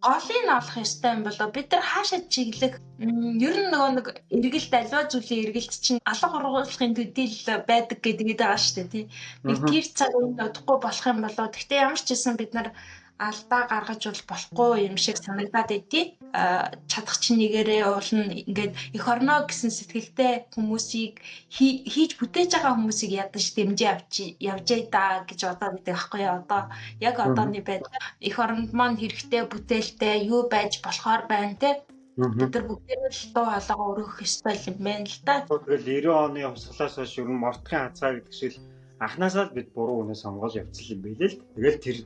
голыг нь олох ёстой юм болоо бид нар хаашаа чиглэх ер нь нөгөө нэг эргэлт альва зүйлийн эргэлт чинь алга ургуулахын төдийл байдаг гэдэг байгаа шүү дээ тий. Нэг тэр цаг үнд удахгүй болох юм болоо. Гэхдээ ямар ч гэсэн бид нар Алдаа гаргаж бол болохгүй юм шиг санагдаад байдгийг. Чадах чинь нэгээрээ уулна ингээд эх орноо гэсэн сэтгэлтэй хүмүүсийг хийж бүтээж байгаа хүмүүсийг ядаж дэмжиж авч явжээ да гэж бодоод байдаг аахгүй юу. Одоо яг одооны байдал эх оронд маань хэрэгтэй бүтээлтэй юу байж болохоор байна те. Бид нар бүгдээр л дуу хоолойгоо өргөх ёстой юм байна л да. Тэгэл 90 оны хувьсгалаас хойш ер нь мордохын хазгай гэдэг шиг анхнаасаа л бид буруу үнэ сонгоол явцсан юм байлээ л. Тэгэл тэр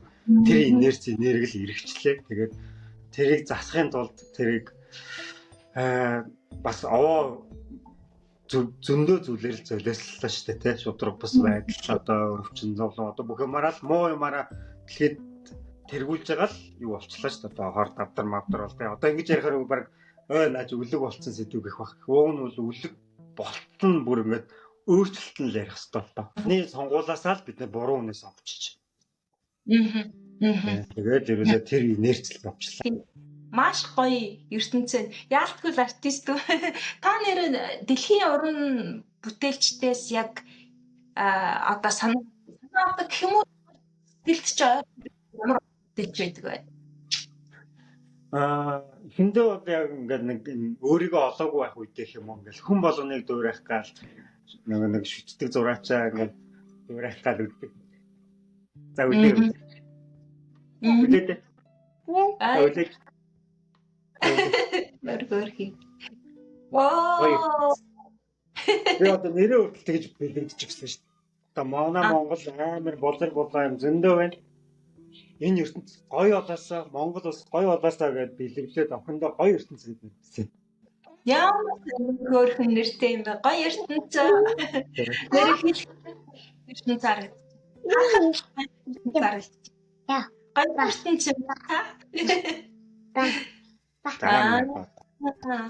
тэр инерц энерги л эргэчлээ. Тэгээд тэрийг засахын тулд тэрийг бас овоо зөндөө зүйлээр л золиослолоо шүү дээ, тэ. Шудраг бус байдал, одоо өвчин зовлон, одоо бүх юмараа л муу юмараа дэлхийд тэргүүлж байгаа л юу болчлаа шүү дээ. Одоо хор давдар мавдар бол тэ. Одоо ингэж ярихаар баг ой нааж үлэг болцсон сэдв гэх бах. Ууг нь бол үлэг болтон бүр ингээд өөрчлөлт нь л ярих хэрэгтэй л доо. Миний сонгуулаасаа л бид нэр буруу үнэ сонгочих. Тэгээд ерөөсөө тэр инерцэл явчлаа. Маш гоё ертөнцийн яалтгүй л артист. Та нэр дэлхийн уран бүтээлчдээс яг одоо санаа авдаг гэх юм уу? Сэтгэлд чи ямар бүтээлч байдаг вэ? Эхэндээ бол яг ингээд нэг өөрийгөө олоогүй байх үедээ гэх юм уу, ингээд хүн болгоныг дуурайх гал нэг шүтдэг зураачаа ингээд дуурайх гал өгдөг. За үлээ. Үлээ. Үлээ. Мөргөрхи. Вау. Би одоо нэрээ хүртэл тэгж бэлэгдчихсэн шүү дээ. Одоо манай Монгол амар болор болоо юм зөндөө байна. Энэ ертөнц гоё болоосаа, Монгол улс гоё болоосаа гэдээ бэлэглээд охиндоо гоё ертөнц гэдэг нэрсэн. Ямар хөөрхөн нэртэй юм бэ? Гоё ертөнц. Нэр хэлэх ертөнц харагдчих. Харагдчих. Гоё ертөнц юм та. За.